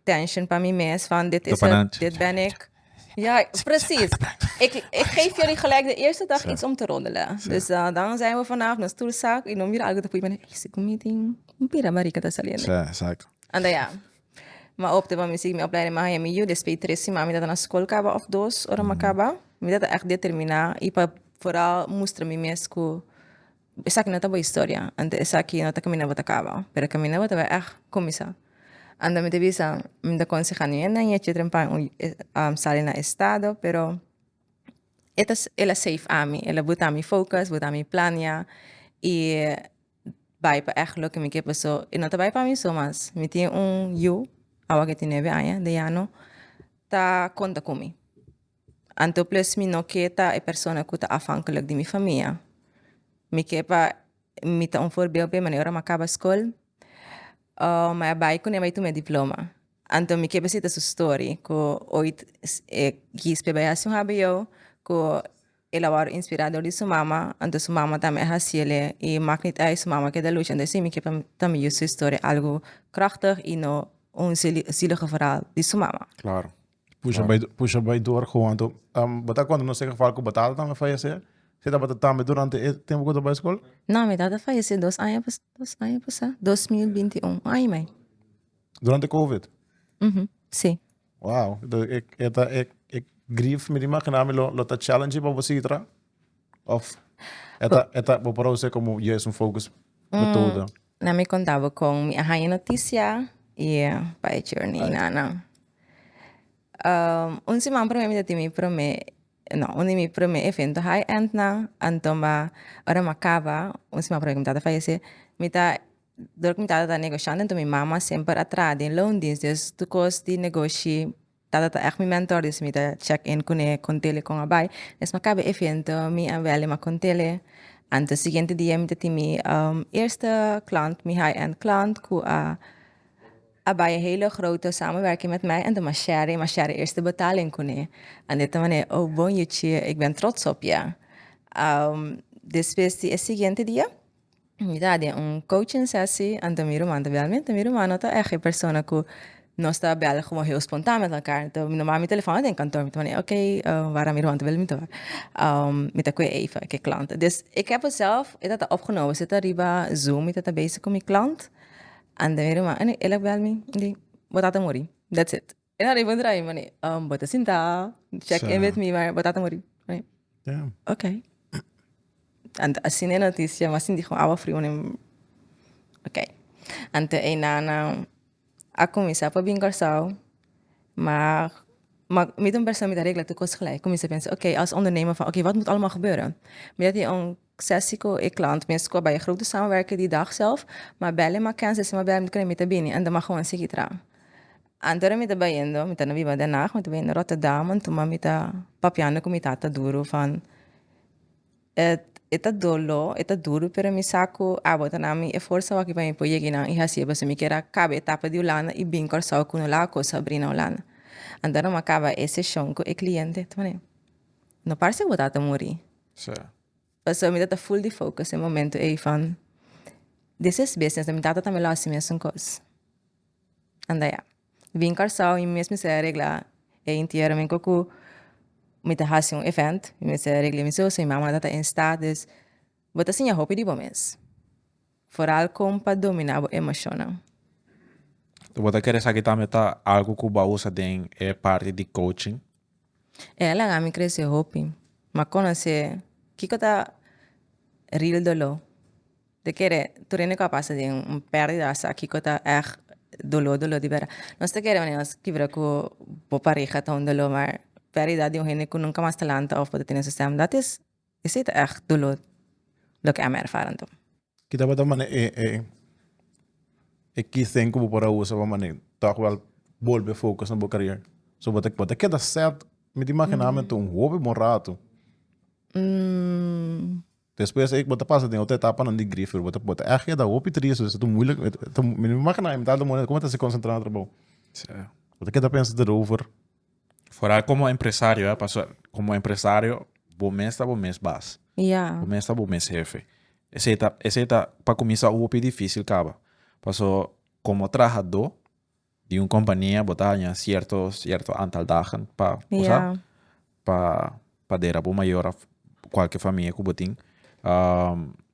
tension pa mi mes van dit is het, dit ben ik. Ja, precies. Ik, ik geef jullie gelijk de eerste dag iets om te roddelen. Dus dan zijn we vanaf nos tur sa y no mira algo ta pui mane, ey, si ku mi tin un pira marica ta saliendo. Sí, exacto. Anto ja. Ma opte pa mi sigui mi opleiding, mi a haña mi yu despues tres siman mi tabata na skol kaba òf dos ora mi a kaba. Mi tabata ègt determiná i pa foral mustra mi mes ku esaki no ta bo historia, anto esaki no ta kaminda bo ta kaba, pero kaminda bo ta bai ègt kuminsá. Anto mi ta bisa, mi ta konsehá niun hende aña etcetera pa sali na estado, pero e ta el a save ami, el a buta mi focus, buta mi plania i bai pa ègt loke mi ke paso e no ta bai pa mi so mas mi tin un yu awa ke tin nuebe aña Deano ta konta ku mi anto plus mi no ke ta e persona ku ta afhankelijk di mi famia mi ke pa mi ta un voorbeeld p'e manera ora mi a kaba skol mi a bai kuné bai tuma e diploma anto mi ke pa sita su story ku ooit e kies p'e bai hasi un hbo ku El a wòrdu inspirá dor di su mama, anto su mama tambe a hasiel i maak niet uit, su mama keda lucha. Anto si mi ke pa tambe yu su historia algu krachtig i no un zielige verhaal di su mama. Claro. Pusha bai, pusha bai door gewoon. Anto, bo ta konta nos e geval ku bo tata tambe fayesé? Si tabata tambe durante e tempu ku bo ta bai skol? No, mi tata fayesé dos aña pas, dos aña pasá, 2021, un aña i mei. Durante covid? Si. Wow, e e ta e e grief mi ta imagina mi lo lo ta challenge pa bo sigui tra of e ta e ta bo por a usa como juist un focus metodo. Na mi konta bo kon mi a haña notisia i pa e journey nana. Un siman prome mi ta tin mi prome no un di mi prome evento high end nan anto ma ora mi a kaba un siman prome ku mi tata fayese mi ta Dor ku mi tata ta negoshante enton mi mama semper a traha den loondienst dus tur kos di negoshi tata ta ègt mi mentor dus mi ta check in kuné kont'é kon a bai. Des mi a kaba e evento mi a bèl'e mi a kont'é anto siguiente dia mi ta tin mi eerste klant mi high end klant ku a a bai e hele grote samenwerking met mij anto mi a share mi a share eerste betaling kuné anto e ta manera oh bon yuchi ik ben trots op je. Despues di e siguiente dia. Mi ta den un coaching sessie, anto mi ruman ta bel mi, anto mi ruman no ta echt e persona ku nos ta bel gewoon heel spontaan met elkaar. Anto normaal mi telefon den kantoor, mi ta wanneer oké, waarom mi ruman ta bel mi ta mi ta kue even ku e klant. Dus ik heb het zelf, e ta opgenomen, zit ariba zoom, mi ta ta bezig ku mi klant, anto mi ruman el a bel mi, e di bo tata muri, that's it. E no riba un mane, bo ta sinta, check in with me, maar bo tata muri. Damn. Oké. Anto asina e noticia, m'a sinti gewoon awa frio mane, oké. Anto e nana a cuminsa pa bin Kòrsou, maar maar mi ta un persona mi ta regla tur kos gelijk. Cuminsa pensa, oké, als ondernemer van oké, wat moet allemaal gebeuren? Mi ta tin un sessie ku e klant, mi a scoa bai e grote samenwerking die dag zelf, m'a bel e m'a cancel, si m'a bel mi ta kere mi ta bini, anto m'a gewoon sigui traha. Anto ora mi ta bayendo, mi ta na biba Den Haag, mi ta bayendo Rotterdam, anto mi ta papiando ku mi tata duru van e ta dolo, e ta duru, pero mi sa ku abo ta na mi e forsa wak pa mi por yega einan i hasié pasobra mi kier a kaba e etapa di Hulanda i bin Kòrsou ku no laga kos habrí na Hulanda. Anto ora mi a kaba e seshon ku e kliente, ta manera, no parse ku bo tata muri. Sí. Pasobra mi ta full di focus e momento ei van this is business, mi tata tambe lo hasi mesun kos. Anda ya. Bin Kòrsou mi mes mester a regla e intiero mi ku mi ta hasi un event, mi mester a regla mi sos, mi mama ta in staat, dus bo ta siña hopi di bo mes. Foral kon pa dominá bo emoshonnan. Bo ta kere esaki tambe ta algu ku bo a usa den e parti di coaching? E a laga mi krese hopi. Mi a konosé kiko ta real doló. Te kere tur hende ku a pasa den un pèrdida sa kiko ta ègt doló doló di bèrdat. Nos ta kere manera nos kibra ku bo pareha ta un doló, mar pèrdida di un hende ku nunka mas ta lanta òf bo ta tene su stèm, dat is Esei ta ègt doló loke ami a erfara anto. Ki tabata mane e e e kisen ku bo por a usa pa mane tòg wèl bolbe focus na bo karier? So bo ta bo ta keda sèt, mi ta imaginá mi ta un hopi bon ratu. Despues ei bo ta pasa den otro etapanan di grief pero bo ta bo ta ègt keda hopi tristu, esei ta moeilijk, mi no imaginá mi ta komo ta konsentrá na trabou. Bo ta keda pensa erover. Foral como empresario, eh, paso como empresario bo mes ta bo mes baas. Ja. Bo mes ta bo mes hefe. Esei ta, esei ta pa cuminsa hopi dificil caba. Paso como trahador di un compania bo ta haña cierto, cierto aantal dagen pa, bo sa, Ja. pa, pa dera bo mayor of cualke famia cu bo tin.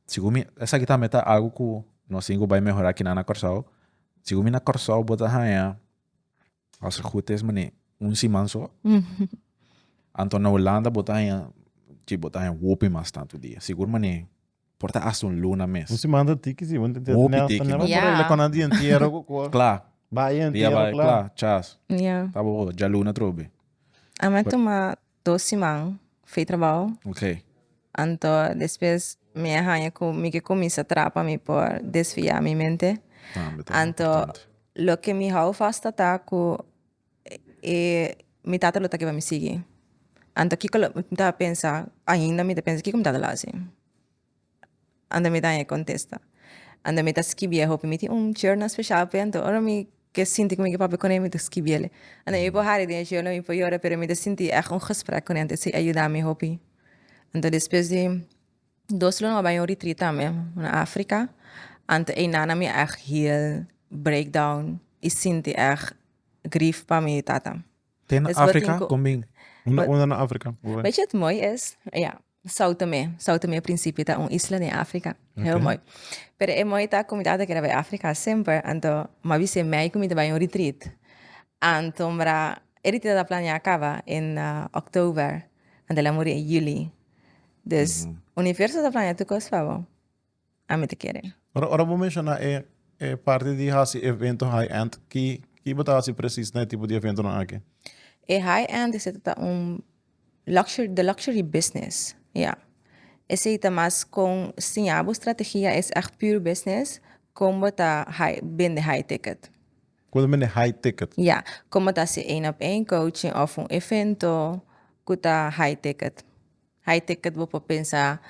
Segun mi, esaki tambe ta algo cu nos tin cu bay mehora akinan na Corsou. Segun mi na Corsou bo ta haña Als het goed is, meneer, un siman so. Anto na Hulanda bo ta haña, chi bo ta haña hopi mas tantu dia. Sigur meneer, por ta hasta un luna mes. Un siman ta tiki si, want Hopi tiki, ne man. por regla con nan di entiero cu cu. Kla. Bai Dia entiero, bai, kla. kla, chas. Ja. Ta bo djaluna trobe. A mi a tuma dos siman fei trabou. Ok. Anto despues mi a haña cu mi ke cuminsa traha pa mi por desvia mi mente. Tambe ta Anto importante. loke mi hou vast ta ta cu e mi tata lo ta ke pa mi sigui. Anto kiko lo mi ta pensa ainda mi ta pensa kiko mi tata lo haci. Anto mi ta haña e kontesta. Anto mi ta skibié hopi. Mi tin un journal spesial p'e, anto ora mi ke sinti ku mi ke papia kuné mi ta skibié. Anto mi por hari den e journal, mi por yora, pero mi ta sinti ègt un gesprek kuné, anto esei a yuda mi hopi. Anto despues di dos luna mi a bai un retreat tambe na Afrika, anto einan mi a ègt heal, breakdown i sinti ègt grief pa mi tata. Te na Afrika? Kon bin? Unda na Afrika? Weet je wat mooi is? Ja. São Tomé. São Tomé Príncipe ta un isla den Afrika. Heel mooi. Pero e mooi ta ku mi tata kere bai Afrika semper, anto mi a bisa mei ku mi ta bai un retreat. Anto mra e retreat a planea kaba in oktober, anto el a muri in juli. Dus universo ta planea tur kos pa bo. Ami ta kere. Ora ora bo menshoná e e parti di hasi evento high end, ki ki bo ta hasi presis na e tipo di eventonan aki? E high end esei ta un luxury, the luxury business, ya. Esei ta mas kon siña bo strategia es ègt pure business kon bo ta high bende high ticket. Kon bo bende high ticket? Ya, kon bo ta hasi één op één coaching òf un evento ku ta high ticket. High ticket bo por pensa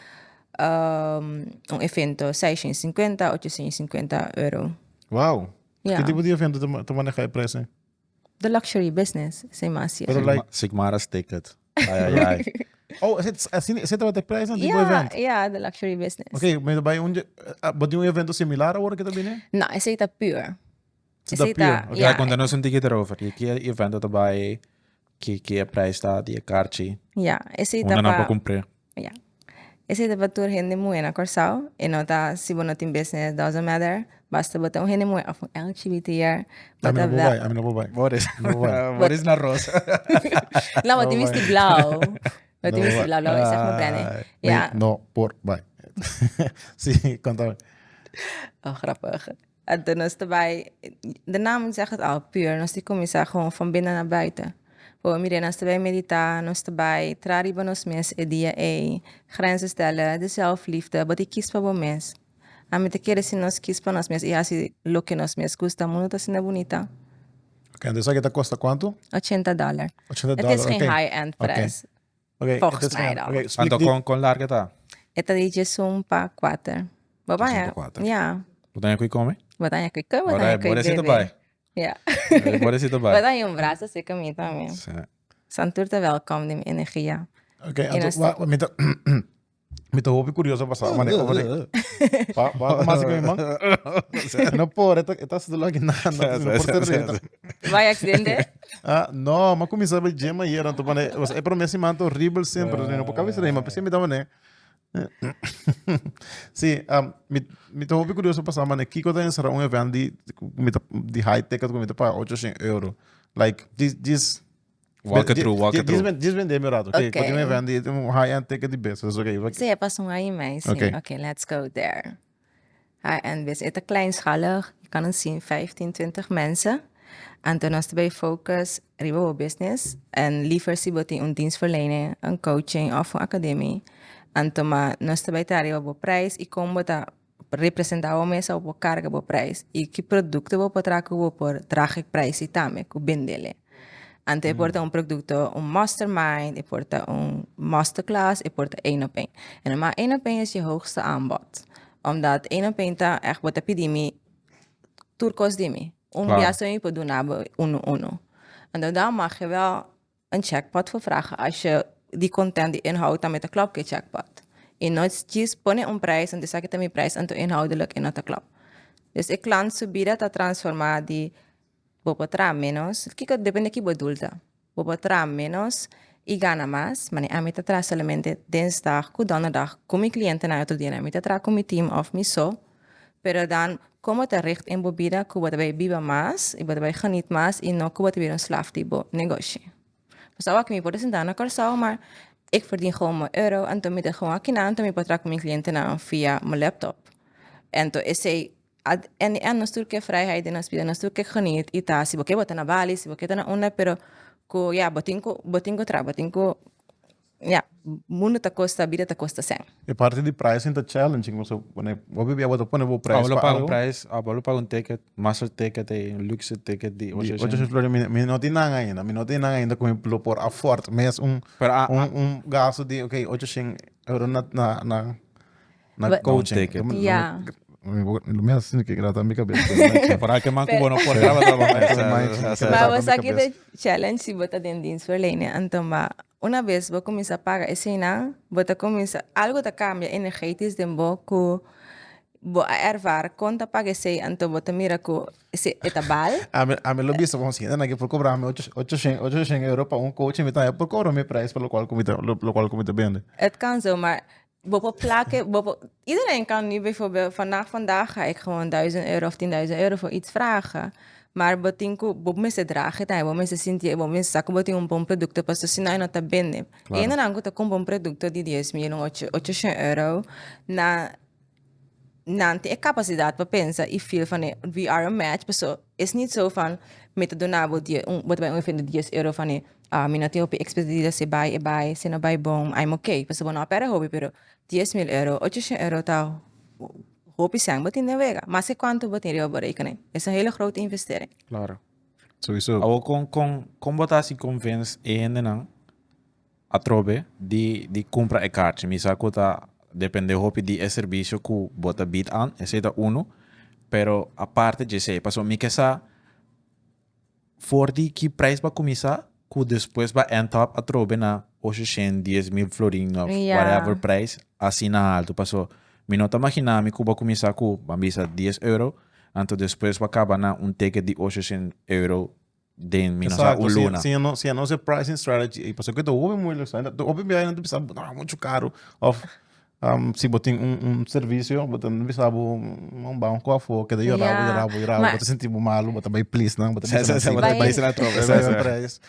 un evento 650, 850 euro. Wow. Ja. Ki tipo di evento ta, ta maneha e prijs ahí? The luxury business, esei mas Pero like, Sigmara's ticket. Ai, ai, ai. oh, ese, así, ese tabata e prijs tipo Ja, event. ja, the luxury business. Ok, me ta bai un, bo tin un evento similar awor ke ta bini? No, esei ta pure. Esei ta Esei pure, ta, ok. Ja, ja. konta nos un tiki erover. Ki ki evento ta bai Ki ki e prijs ta di e karchi? Ja, esei ta Unda nan pa por kumpr'é? Ja. Esei ta pa tur hende muhé na Kòrsou. E no ta si bo no tin business, doesn't matter. Basta bo ta un hende muhé òf un LGBT'er, bo Ami ta no por wel. bai, ami no por bai. Boris. No por bai. Boris na rosa. No, bo tin No bisti bai. blauw. Bo No tin bisti bai. blauw, blauw is echt mijn branding. Ai. Ja. Mi no por bai. Sí, konta. Oh, grappig. Anto nos ta bai, de naam zegt het al, puur. Nos tin kuminsá gewoon van binnen naar buiten. Por mira, nos ta bai meditá, nos ta bai traha riba nos mes e dia ei, grenzen stellen, de zelfliefde, bo tin kis pa bo mes. Ami ta kere si nos kis pa nos mes i hasi loke nos mes gusta, mundu ta asina bunita. Ok, anto esaki ta kosta kuantu? Ochenta dòler. Ochenta Het dòler, is geen ok. high-end Ok. prijs. Ok, Volgens het is mij geen- dan. ok, splika Anto di- kon kon larga ta? E ta di djesun pa kuater. Bo Djesun baña? pa kuater. Ja. Bo ta ña kui come? Bo ta ña kui come, bo ta Ora ña kui Boresito bebe. bai. Ja. Boresito bai. Bo ta ña un brazo así con mi también. Sí. San tur ta welkom di mi energia. Ok, En anto, nos wa, mi ta. Mi ta hopi curioso pa sa, mane, over Pa, pa, mas que mi man. No por, eta, eta se lo que na, no, no por ser reta. Vai accidente? Ah, no, ma começar a gym ayer, anto mane, o sea, é promessa man horrible sempre, no por cabeça rei, mas sempre me dá mane. Sí, um, mi, mi ta hopi curioso pa sa, mane, Kiko ta encerrar un event di, mi ta, di high ticket, mi ta paga 800 euro. Like, this, this, Walk it through, walk it through. Diz vender mi rato. Ok, Ok. okay. mi vende un high-end ticket di business. Ok, okay. Sí, pas een high mij. Sí. Oké. Oké, let's go there. High-end business. Het is kleinschalig. Je kan het zien, 15, 20 mensen. En toen was het bij focus, riba bo business. En liever si bo tin un dienstverlening, een coaching of een academie. En toen maar nos ta bij ta riba bo prijs y con bo ta representa bo mes of bo carga bo prijs. Y ki producto bo por traha cu bo por draag e prijs y tambe cu bendele. Anto e por ta un producto, un mastermind, e por ta un masterclass, e por ta één op één. En normaal één op één is je hoogste aanbod. Omdat één op één ta echt bo ta pidi mi tur cos di mi. Un Claro. biaha so mi por duna bo uno uno. Anto dan mag je wel een jackpot voor vragen. Als je die content, die inhoud, dan met de klap ke jackpot. Y no djis pone un prijs, anto esaki ta mi prijs, anto inhoudelijk e no ta klap. Dus e klant su bida ta transforma di bo por traha menos, kiko depende ki bo doel ta. Bo por traha menos y gana mas, mane ami ta traha solamente dinsdag ku donderdag ku mi clientenan e otro dianan mi ta traha ku mi team of mi so, pero dan como ta richt in bo bida ku bo ta bay biba mas y bo ta bay geniet mas y no ku bo ta bira un slaaf di bo negoshi. Pasobra awor mi por ta sinta na Kòrsou maar ik verdien gewoon mijn euro anto mi ta gewoon akinan anto mi por traha ku mi clientenan via mi laptop. Anto esey en en nos tur ke vrijheid den nos bida nos tur ke geniet y ta si bo ke bo ta na Bali si bo ke ta na unda pero ku ya bo tin ku bo tin ku traha bo tin ku ya mundo ta kosta bida ta kosta sèn. E parti di pricing ta challenging pasobra wanneer bo bibia bo ta pone bo prijs Abo lo pa paga un algo. prijs, abo lo paga un ticket, master ticket ei, un luxe ticket di Di 800. 800 florin, mi, mi no tin nan ainda, mi no tin nan ainda ku mi lo por afford mes un, Pero a, un, a, un gasto di ok 800 euro na, na, na, na But- coaching. ticket. Lo mi- Ja. lo mi, lo mi hasi que grata mi cabeza. Por que man Pero- kubo no por graba Maar Maar mi we sa cabeza. de challenge si bo ta den dienstverlening. Anto ma una vez bo cuminsa paga eseinan, bo ta cuminsa algo ta cambia energetisch den bo cu bo a ervaar con ta paga esei, anto bo ta mira cu si e ta bal. A mi lo bisa como si na que por cobrar mi 800 euro pa un coaching mi ta por cobrar mi prijs pa lo cual cu mi ta lo cual cu mi ta bende. Het kan zo, maar bo por plakken, bo por, iedereen kan nu bijvoorbeeld, vandaag, vandaag ga ik gewoon 1000 euro of 10.000 euro voor iets vragen. Maar bo tin ku, bo mester draag e bo mester sinti, bo mester sa ku bo tin un bon produkto, pasobra si no e no ta bende. Claro. Hendenan ku ta kumpra un produkto di dies mil, un ocho, ochoshent euro, nan, nan tin e kapasidat pa pensa i feel van e, we are a match, pasobra is niet zo van mi ta duna bo die, un, bo ta bai un evento di dies euro van e, ah, mi no tin hopi expertise, si bai e bai, si no bai bon, I'm okay. Pasobra bo no a pèrdè hopi, pero dies mil euro, ochoshent euro ta hopi sèn bo tin den wega. Maske kuantu bo tin riba bo rekening. Es un hele grote investering. Claro. Sowieso. Awor kon kon kon bo ta hasi convince e hendenan atrobe di di kumpra e kaartje? Mi sa ku ta depende hopi di e servisio ku bo ta bid aan, esei ta unu, pero aparte dje esei, pasobra mi ke sa for di ki prijs bo a kuminsá ku despues bo a end up atrobe na ocho shen dies mil florin of Ja. whatever prijs asina alto, paso mi no ta magina mi ku bo a kuminsá ku ban bisa dies euro anto despues bo a kaba na un ticket di ocho shen euro den mi no sa Exacto, un si, luna. si no, si no se pricing strategy, y paso que te hopi moeilijk zijn. Dat hopi bij een bisa no, mucho caro. Of um, si bo tin un, un servicio, bo tin bisa bo un banco afo, que de llorabo, Ja, llorabo, llorabo, maar- bo te senti bo malo, bo te bay please nan, bo te Sa- bisa sa- sa- nan, bo te sí, bay na trobe, bo sa- te sa. bay prijs.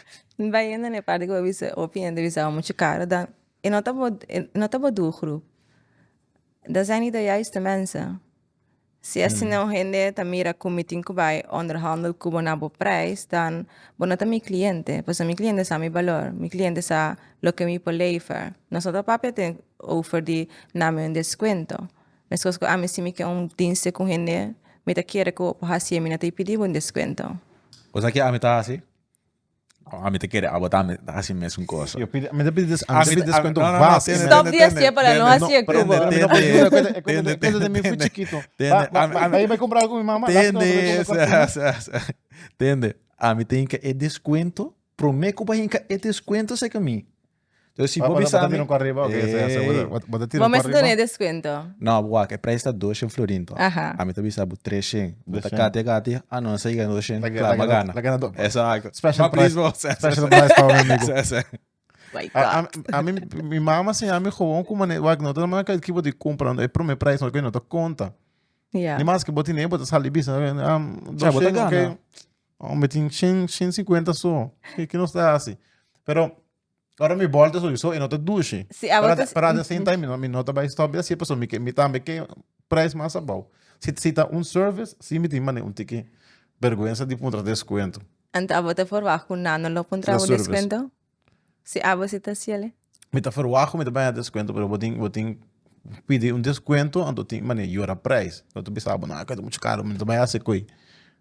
Bai hende na e parti ku bo bisa hopi hende bisa muchu karo dan e no ta bo e no ta bo doelgroep. Dat zijn niet de juiste mensen. Si asina un hende ta mira ku mi tin ku bai onderhandel ku bo na bo prijs, dan bo no ta mi kliente. Pasobra mi kliente sa mi balor, mi kliente sa loke mi por lever. Nos no ta papia ten over di nami un deskuento. Meskos ku ami si mi ke un dienste ku un hende, mi ta kere ku bo por hasié, mi no ta pidi bo un deskuento. Bo sa ke ami ta hasi? Ami ta kere abo tambe ta hasi mesun cosa. Yo pidi, mi ta pidi des, mi ta pidi descuento no, no, no, vast. tende, Stop tende, di hacié para no tende, hacié tende, cubo. tende, Tende, tende, tende, de mi fui tende, chiquito. tende, Va, va, ami- va, ami- vai comprar algo mi mama. lástima, Tende, no voy a comprar. sa, sa, sa. Tende, ami tin que e descuento, prome ku ba hinka e descuento seka mi. Entonces, si bo bisa mi... Bo ta tira un arriba? Ey. Bo ta tira Bo un mester arriba? duna descuento. No, wak, e prijs ta 200 florin toch? Aha. Ami ta bisa bo 300. Bo ta 300. kati kati, ah no, sa yega 200. Laga- Klaar, laga ma na- gana. laga na do- Exacto. Special Ma please, price. bo, se- Special price pa mi amigo. Se, se. My A, God. a, a mi, mi mama enseña mi gewoon como ne, wak, no ta man que bo di compra, e prome prijs no, que no ta conta. Ja. Ni mas que bo tine, bo ta sali bisa, Ja, bo ta 200, gana. ok. Oh, mi tin 100, 150 so. Que que no está así. Pero ora mi volta sowieso e no ta dushi. Si, a Pero, bo ta- pero at the same time, mi no, mi no ta bij stop así, paso mi, mi tambe ke prijs mas abou. Si, si ta un service, si mi tin mane un tiki vergüenza di puntra descuento. Anto abo ta verwacht ku nan no lo puntra La bo service. descuento? Si abo si ta hasiel? Mi ta verwacht ku mi ta baña descuento, pero bo tin, bo tin pidi un descuento, anto tin mane yora prijs. Anto bisa bo, no, ta mucho caro, mi no ta baña hasi koe.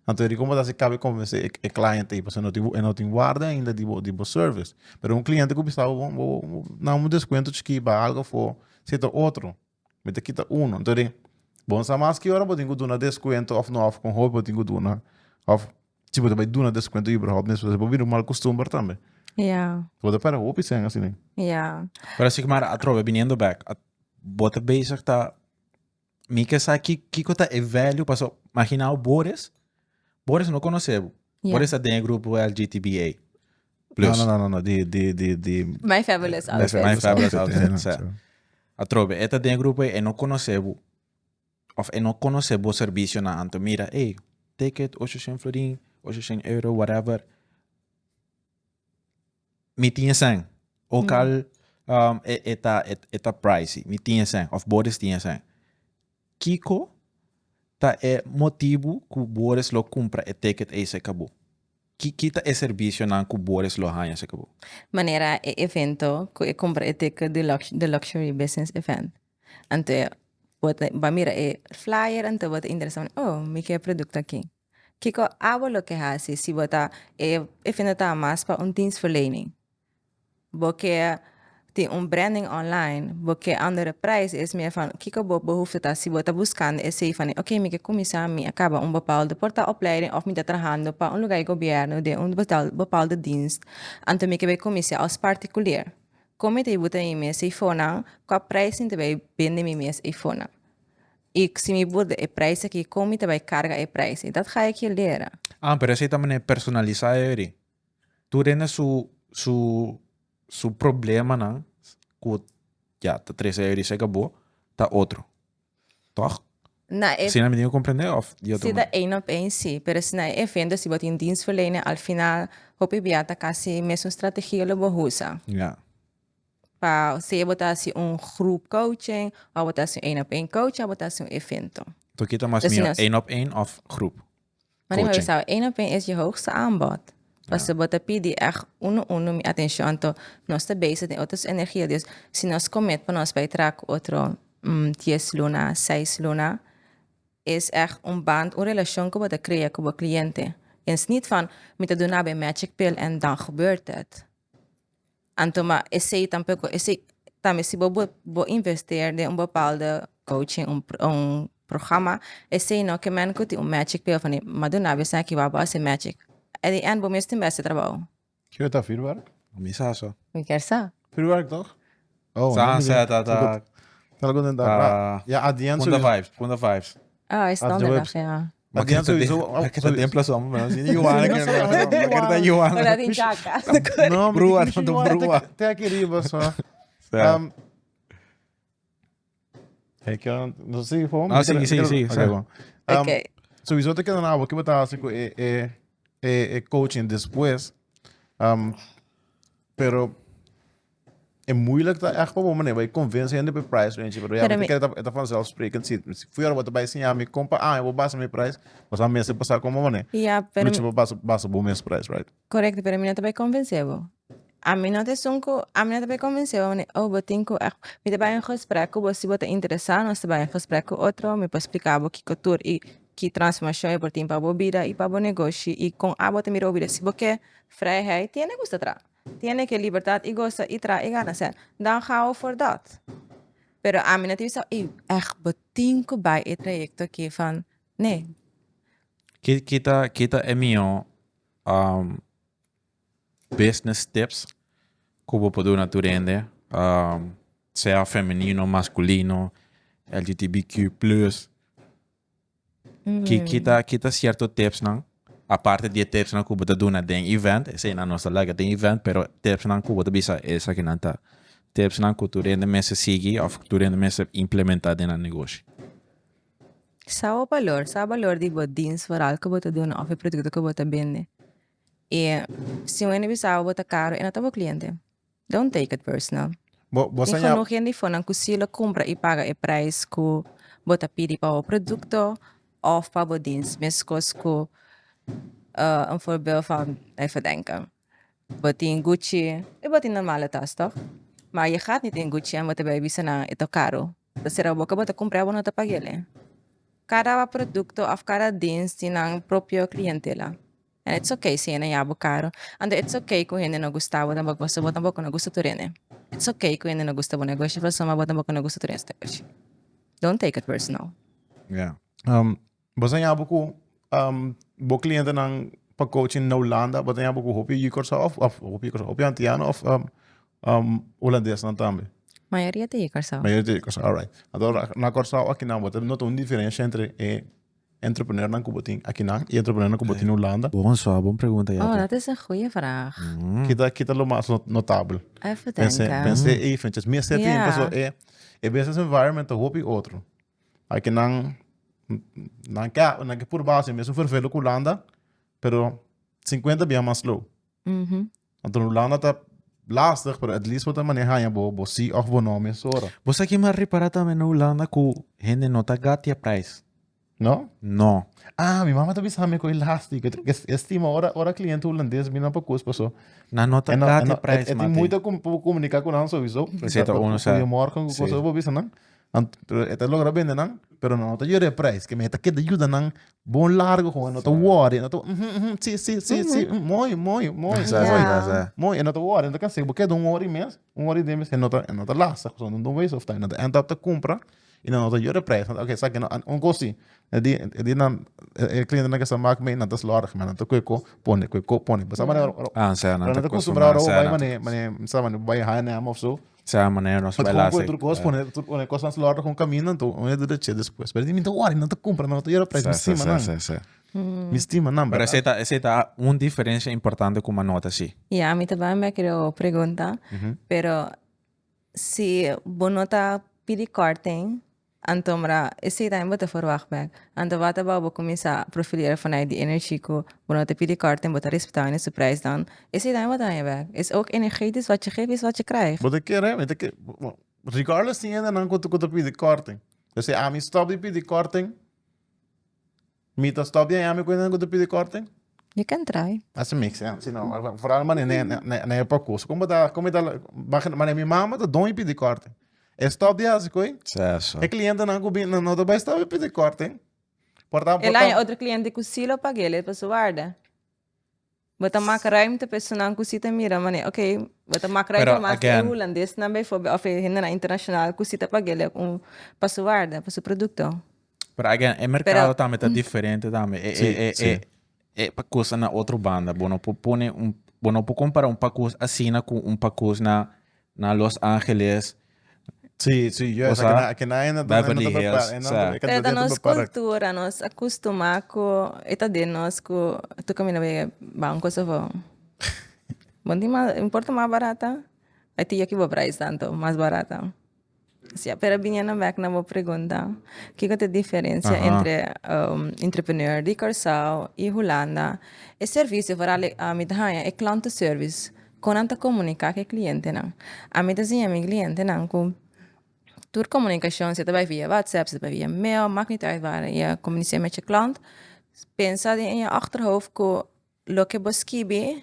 Anto eri como ta hasi cabe convence e, e cliente ei, pasobra no tin, e no tin warda ainda di bo, di bo service. Pero un cliente ku bisa bo, bo, bo na un descuento chiki ba algo afo, si ta otro, mi ta kita uno. Anto eri, bo no sa mas ki ora bo tin ku duna descuento of no, of kon hopi bo tin ku duna, of Si bo ta bai duna descuento überhaupt nes, bo bira un mal costumber tambe. Ja. Bo ta pera hopi sen asina. Ja. Pero así maar atrobe biniendo back, bo ta bezig ta mi ke sa ki kiko ta e value paso imaginao Boris, Boris no conoce bo. Ja. Boris ta den e grupo LGTBA plus. No, no, no, no, di, di, di, di. My fabulous outfit. My fabulous outfit, Ja, sa. so. Atrobe, e ta den e grupo e no conoce bo. Of e no conoce bo servicionan anto mira ey ticket 800 florin, 800 euro whatever mi tin esen ook al um, e, e ta e, e ta pricey mi tin esen of Boris tin esen kiko ta e motibu ku Boris lo kumpra e ticket ey se kabo ki ki ta e servicionan ku Boris lo haña se kabo? Manera e evento ku e kumpra e ticket di lux di luxury business event. Anto bo ta bo a mira e flyer anto bo ta interesa oh mi ke e produkto aki. Kiko abo lo ke hasi si bo ta e evento ta mas pa un dienstverlening. Bo ke tin un branding online, bo ke andere prijs es meer van kiko bo behoefte ta si bo ta buskando esei van oke mi ke kuminsá mi a kaba un bepaalde por ta opleiding of mi ta trahando pa un lugar di gobierno den un bepaalde dienst anto mi ke bai kuminsá als partikulier. Kon mi ta yuda mi mes eifonan? Kua prijs mi ta bai bende mi mes eifonan? I si mi burde e prijs aki, kon mi ta bai karga e prijs? I dat ga ik je leren. Ah, pero esei ta manera personalisá e ori. Tur hende su su su problemanan ku ya ta trese e ori serka bo ta otro. Toch? Na e Asina mi tin ku komprendé òf di otro Si ta manera? één op één sí, pero si na e evento si bo tin dienstverlening al final hopi bia ta kasi mesun strategia lo bo usa. Ja. Pa sea bo ta hasi un groep coaching òf bo ta hasi un één op één coaching òf bo ta hasi un evento. Toki kita mas Dus si mihó nos één op één òf groep Maar ik coaching? bisa één op één is je hoogste aanbod. Pasobra bo ta pidi ègt uno uno mi atenshon anto nos ta bezig den otro energia dus si nos commit pa nos bai traha ku otro dies luna, seis luna, is echt un band, un relashon ku bo ta krea ku bo kliente. En is niet van mi ta duna bo e magic pill en dan gebeurt het. Anto ma esei tampoko, esei tambe si bo bo investeer den un bepaalde coaching, un un programma, esei no ke men ku tin un magic pill van mi a duna bo esaki wou bo hasi magic. At the end bo mes tin beste trabou. Kiko ta vuurwerk? Mi sa so. Mi kier sa. Vuurwerk toch? Oh, Sunset, ta ta. Algo den Ta Ja, at the end Punta sowieso. vibes, punta vibes. Oh, is At the donderdag, webs. ja. At the end sowieso. Maar ik heb dat in maar dan zie je Johanna. Maar ik heb dat Johanna. Hola, di Jaka. No, Brua, tanto brua. Te aqui riba só. Ja. Ik no sei, gewoon. Ah, sigui, sigui, sigui, Oké, sí. bon. Oké. Sowieso te keda na bo, ki bo ta hasi ku e, e, e, e coaching despues. Pero e moeilijk ta echt pa bo manera bai convence hende pa e price range, pero ya Pero mi mi ta kere ta, e ta vanzelfsprekend si, si fu ora bo ta bai siña mi kon pa aña bo basa mi prijs, bo sa mester pasa komo manera. Ja, pero Mucho bo basa, basa bo mes prijs, right? Correcto, pero mi no ta bai convence bo. Ami no ta esun ku, ami no ta bai convence bo manera, oh bo tin ku echt, mi ta bai un gesprek ku bo si bo ta interesa, nos ta bai un gesprek ku otro, mi por splika bo kiko tur i ki transformashon e por tin pa bo bida i pa bo negoshi i kon abo ta mira bo bida. Si bo ke vrijheid, tiene ku sta tra. Tiene ke libertad i gosa i tra i gana sèn. Dan gaan we voor dat. Pero ami no ta bisa, ey, echt bo tin ku bai e trayekto aki van, nee. Ki ki ta ki ta e mihó um, business tips. Ku bo por duna tur hende, sea femenino, maskulino, LGTBQ plus. Ki ki ta ki ta sierto tipsnan, aparte di e tipsnan ku bo ta duna den event, eseinan nos ta laga den event, pero tipsnan ku bo ta bisa esakinan ta tipsnan ku tur hende mester sigui òf tur hende mester implementá den nan negoshi. Sa bo balor, sa balor di bo dins vooral ku bo ta duna òf e produkto ku bo ta bende. E si un hende bisa bo bo ta karo e no ta bo kliente. Don't take it personal. Bo bo Tin sa genoeg hende fonan ku si lo kumpra i paga e prijs ku bo ta pidi pa bo produkto òf pa bo dins. Meskos ku un voorbeeld van, even denken, bo tin Gucci i bo tin normale tas tòg? Maar je gaat niet in Gucci en bo ta bai bisa nan e ta karo. Ta sera bo ke bo ta kumpra bo no ta pag'el. Kada produkto òf kada dins tin nan propio klientela. En it's okay si hende ya bo karo. Anto it's okay ku hende no gusta bo tampoco pasobra bo tampoco no gusta tur hende. It's okay ku hende no gusta bo negoshi pasobra bo tampoco no gusta tur hende su negoshi. Don't take it personal. Yeah. Bo sa yabo ku bo klientenan pa coaching na Hulanda, bo ta yabo ku hopi yu Kòrsou of of hopi yu Kòrsou, hopi antiano of hulandesnan tambe? Mayoria ta yu Kòrsou. Mayoria ta yu Kòrsou, alright. Anto na Kòrsou akinan bo ta nota un diferensha entre e Entrepreneurnan ku bo tin akinan i entrepreneurnan ku bo tin na Hulanda. Bon so, bon pregunta Oh, dat is een goeie vraag. Kita kita lo mas notabel? Even Pense denken. pense eventjes. Mester tin Ja. paso e e business environment ta hopi otro. Akinan nan ke nan ke purba hasi mesun fervelo ku Hulanda, pero 50 bia mas slow. Anto Hulanda ta lastig, pero at least bo ta maneha haña bo bo sí of bo no mesora. Bo sa ki mi a ripara tambe na Hulanda ku hende no ta gatia prijs. No? No. Ah, mi mama ta bisa mi ku e lastig. E stima ora ora kliente hulandes bini nan pa kos paso. Nan no ta gatia prijs, E tin mati. moeite ku komunika ku nan sowieso. Esei ta uno sa. Goeiemorgen, ku Sí. kos bo bisa nan. Ant, pero e ta logra bende nan, pero no ta yora e prijs. Ke mi ta keda yuda nan bon largo gewoon, no ta worry, no ta mhm, mhm, si, si, si, si, mooi, mooi, mooi, Sa, sa, mooi. sa, sa. Mooi, e no ta worry, no ta cansé. Bo keda un hora y mes, un hora y dies mes, e no ta, e no ta lastig, so no ta un waste of time. No ta end up ta cumpra y no ta yora e prijs. Ok, sa ke no, un cos si, e di, e di nan, e clientenan ke sa mak mee, nan ta slordig, maar nan ta koe ko pone, koe ko pone. Bo sa manera, ora, Ah, sa, nan ora ta nan ta acostumbrado ora bo sa, bai nan ta mane, mane, sa mane, bo bai H&M of so. Sa manera nos But bai gewoon lastig. koe tur kos pone, tur pone kosnan slordig un kaminda, anto un hende ta che despues. Pero mi ta worry, nan ta kumpra, nan ta yora prijs, mi Sa, sa, stima sa, nan. sa, sa. Mi stima nan, Pero berdad. esei ta, esei ta un diferencia importante ku mi a nota si. Ya, mi ta bai mi a kere pregunta, pero si bo no ta pidi korting, Anto mra, esei tambe bo ta verwacht bek. Anto wat about bo kuminsá profilera vanuit di energie ku bo no ta pidi korting, bo ta respetá hende su prijs dan, esei tambe bo ta haña bek. Es ook energetisch, wat je geeft is wat je krijgt. Bo ta kere, mi ta kere, regardless tin hendenan ku ta pidi korting. Dus si ami stop di pidi korting, mi ta stop di haña mi ku hendenan ku ta pidi korting? You can try. That's make sense, you know. Vooral mane ne ne ne pa koos. Como ta como ta mane mi mama ta don pidi korting. E stop di hasi koi. Sa. E cliente nan ku bin no ta bai stop di pidi korting. Porta El haña otro cliente ku si lo pag'é, el pa su warda. Bo ta mak ruimte pa esunnan ku si ta mira manera, ok, bo ta mak ruimte Pero, mas pa e again, hulandesnan bijvoorbeeld of e hendenan internashonal ku si ta pag'é un pa su warda, pa su produkto. Pero again, e mercado tambe ta diferente tambe. E, Sí, e, e, sí. e, e pakus na otro banda. Bo no por pone un, bo no por compara un pakus asina ku un pakus na, na Los Angeles. Sí, sí, yo O esa sea, que na que na ena Beverly Hills, ena sa. Pero ta nos cultura, nos a custuma cu e ta den nos cu tur caminda bo yega banco so for. Bo tin mas, importa mas barata, a ti yaki bo prijs tanto, mas barata. Sí, pero biniendo bek na bo pregunta, kiko ta e diferencia entre entrepreneur di Kòrsou i Hulanda? E servisio, vooral ami ta haña e klantenservice, kon nan ta komuniká ku e klientenan. Ami ta siña mi klientenan ku tur komunikashon, si ta bai via WhatsApp, si ta bai via mail, maakt niet uit waar je communiceert met je klant, pensa den je achterhoofd ku Loke bo skibi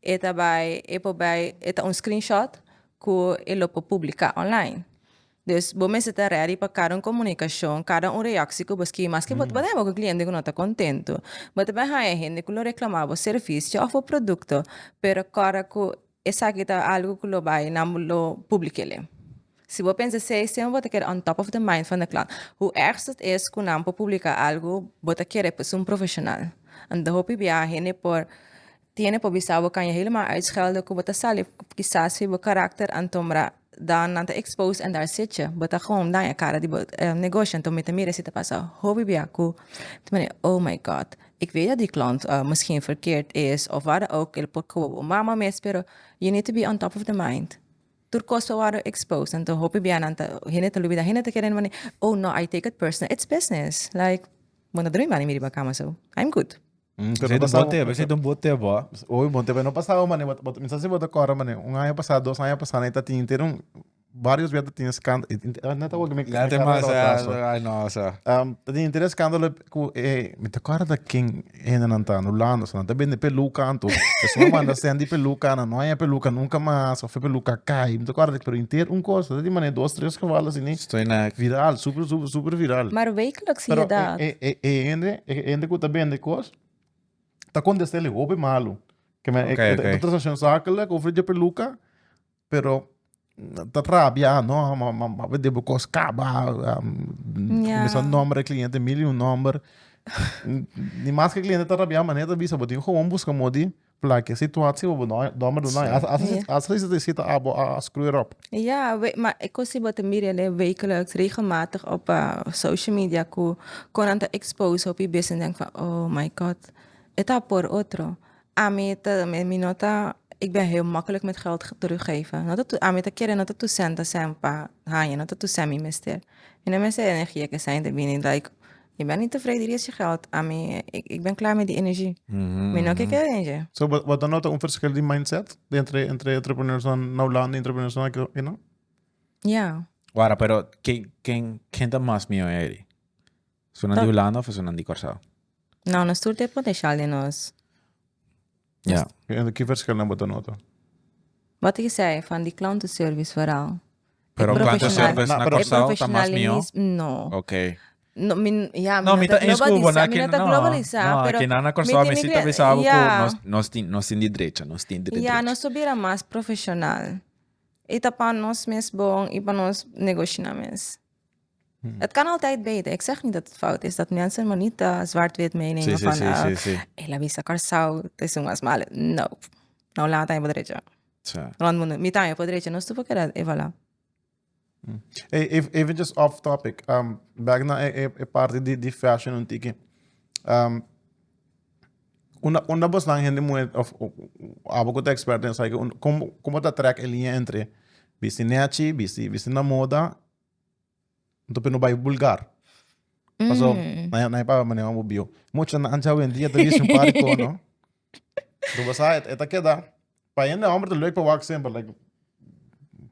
e ta bai e por bai e ta un screenshot ku e lo por publiká online. Dus bo mester ta ready pa kada un komunikashon, kada un reaksi ku bo skibi maske bo ta haña bo kliente ku no ta kontentu. Bo ta bai haña hende ku lo reklamá bo servisio òf bo produkto, pero kòrda ku Esaki ta algu ku lo bai nan lo publik'é. Si bo pensa esei, semper bo ta keda on top of the mind van de klant. Hoe ergst het is ku nan por publiká algu, bo ta kere pa esun profeshonal. Anto hopi biaha hende por. Tiene por bisa bo kan je helemaal uitschelden ku bo ta sali kisas fi bo karakter anto mra dan nan ta expose en daar zit je. Bo ta gewoon daña kara di bo negoshi anto mi ta mira si ta pasa hopi bia ku ta mane oh my God ik weet dat die klant misschien verkeerd is of wat dan ook el por koba bo mama mes pero you need to be on top of the mind. Tur kos ta wòrdu exposed anto hopi bia nan ta hende ta lubida hende ta kere mane oh no I take it personal it's business like bo no drumi mane mi riba kama so I'm good. Pero Esei ta un bon tep, esei ta un bon tep bo. Oy bon tep, no pasaba mane, but mi sa si bo ta kòrda mane, un aña pasá, dos aña pasá, nan ta tin henter un, varios bia ta tin eskándalo, nan ta wak mi Ya te mas, ay no, sa. Ta tin henter eskándalo ku e, mi ta kòrda ta ken hendenan ta na Hulanda, so nan ta bende peluka anto, esun a manda sèn di peluka, nan no haña peluka nunka mas, òf e peluka a kai, mi ta kòrda, pero henter un kos, ta tin mane dos, tres geval asina. Estoy na. Viral, super, super, super viral. Maar wekelijks zie je Pero dat. e, e, e hende, e hende ku ta bende kos, ta kontest'é hopi malu. Ke men, e, Ok, e, ok. e transakshon zakelijk over dje peluka, pero ta rabia, no, ma, ma, ma bende bo kos kaba, um, Ja. kuminsá nombra e kliente mil i un nomber. Ni mas ke kliente ta rabia, manera ta bisa, bo tin gewoon buska modi Plak e situatie bo no dommer do nai. As as as si ta abo a screw it up. Ja, we, maar ik kon zien wat de media le wekelijks regelmatig op social media ku kon nan ta expose op je business denk van oh my god, het ta por otro. Ami ta mi, mi no ta ik ben heel makkelijk met geld teruggeven. No ta tu, ami ta kere no ta tu cent ta cent pa haña, no ta tu cent mi mester. Mi no mester energia ke zijn te bini like Je bent niet tevreden, hier is je geld. Ami, ik, ik ben klaar met die energie. Mi no ke keda den dje. So, wat, wat dan nota un verschil di mindset entre, entre entrepreneurs na na Hulanda y entrepreneurs na aki, no? Ja. Wara, pero ken, ken, ken ta mas mihó eri? Esunnan di Hulanda of esunnan di Kòrsou? Nou, nos tur tin potencial den nos. Ja. En ki verschil nan bo ta nota? Wat ik zei, van die klantenservice vooral. Pero Het professional- klantenservice na Maar- Kòrsou ta mas mihó? professionalisme, no. Oké. No, mi, ja, mi No, mi no ta ta eens ku bo globalisa, na mi no ke ta no. globalisa, No, pero aki nan na mi Kòrsou tin mi mi si ta crea- bisa bo ku ja. nos nos tin nos tin di drecha, nos tin di Ja, drecha. nos ta bira mas profesional. I ta pa nos mes bon i pa nos negoshinan mes. Het kan altijd beter. Ik zeg niet dat het fout is dat mensen maar niet zwart-wit meenemen Sí, sí, van sí, eh, sí, sí. el a bisa Kòrsou ta esun mas malo. No. No laat por drecha. Sí. Rond mundo. Mi tambe por drecha. Nos tur por keda evaluá. Hey, even just off topic, back na e, e, e parte di, di fashion un tiki. Unda, unda bosnan hende muhe, of abo ku ta experto en esaki, como, como ta trek e liña entre bisti nechi, bisti, bisti na moda, Anto pe no bai vulgar. Paso, na na pa maneha un bio. Mucho na ancha hoy en dia te bisti un par di no. Tu basa et eta queda. Pa hende hombre te leuk pa wak semper like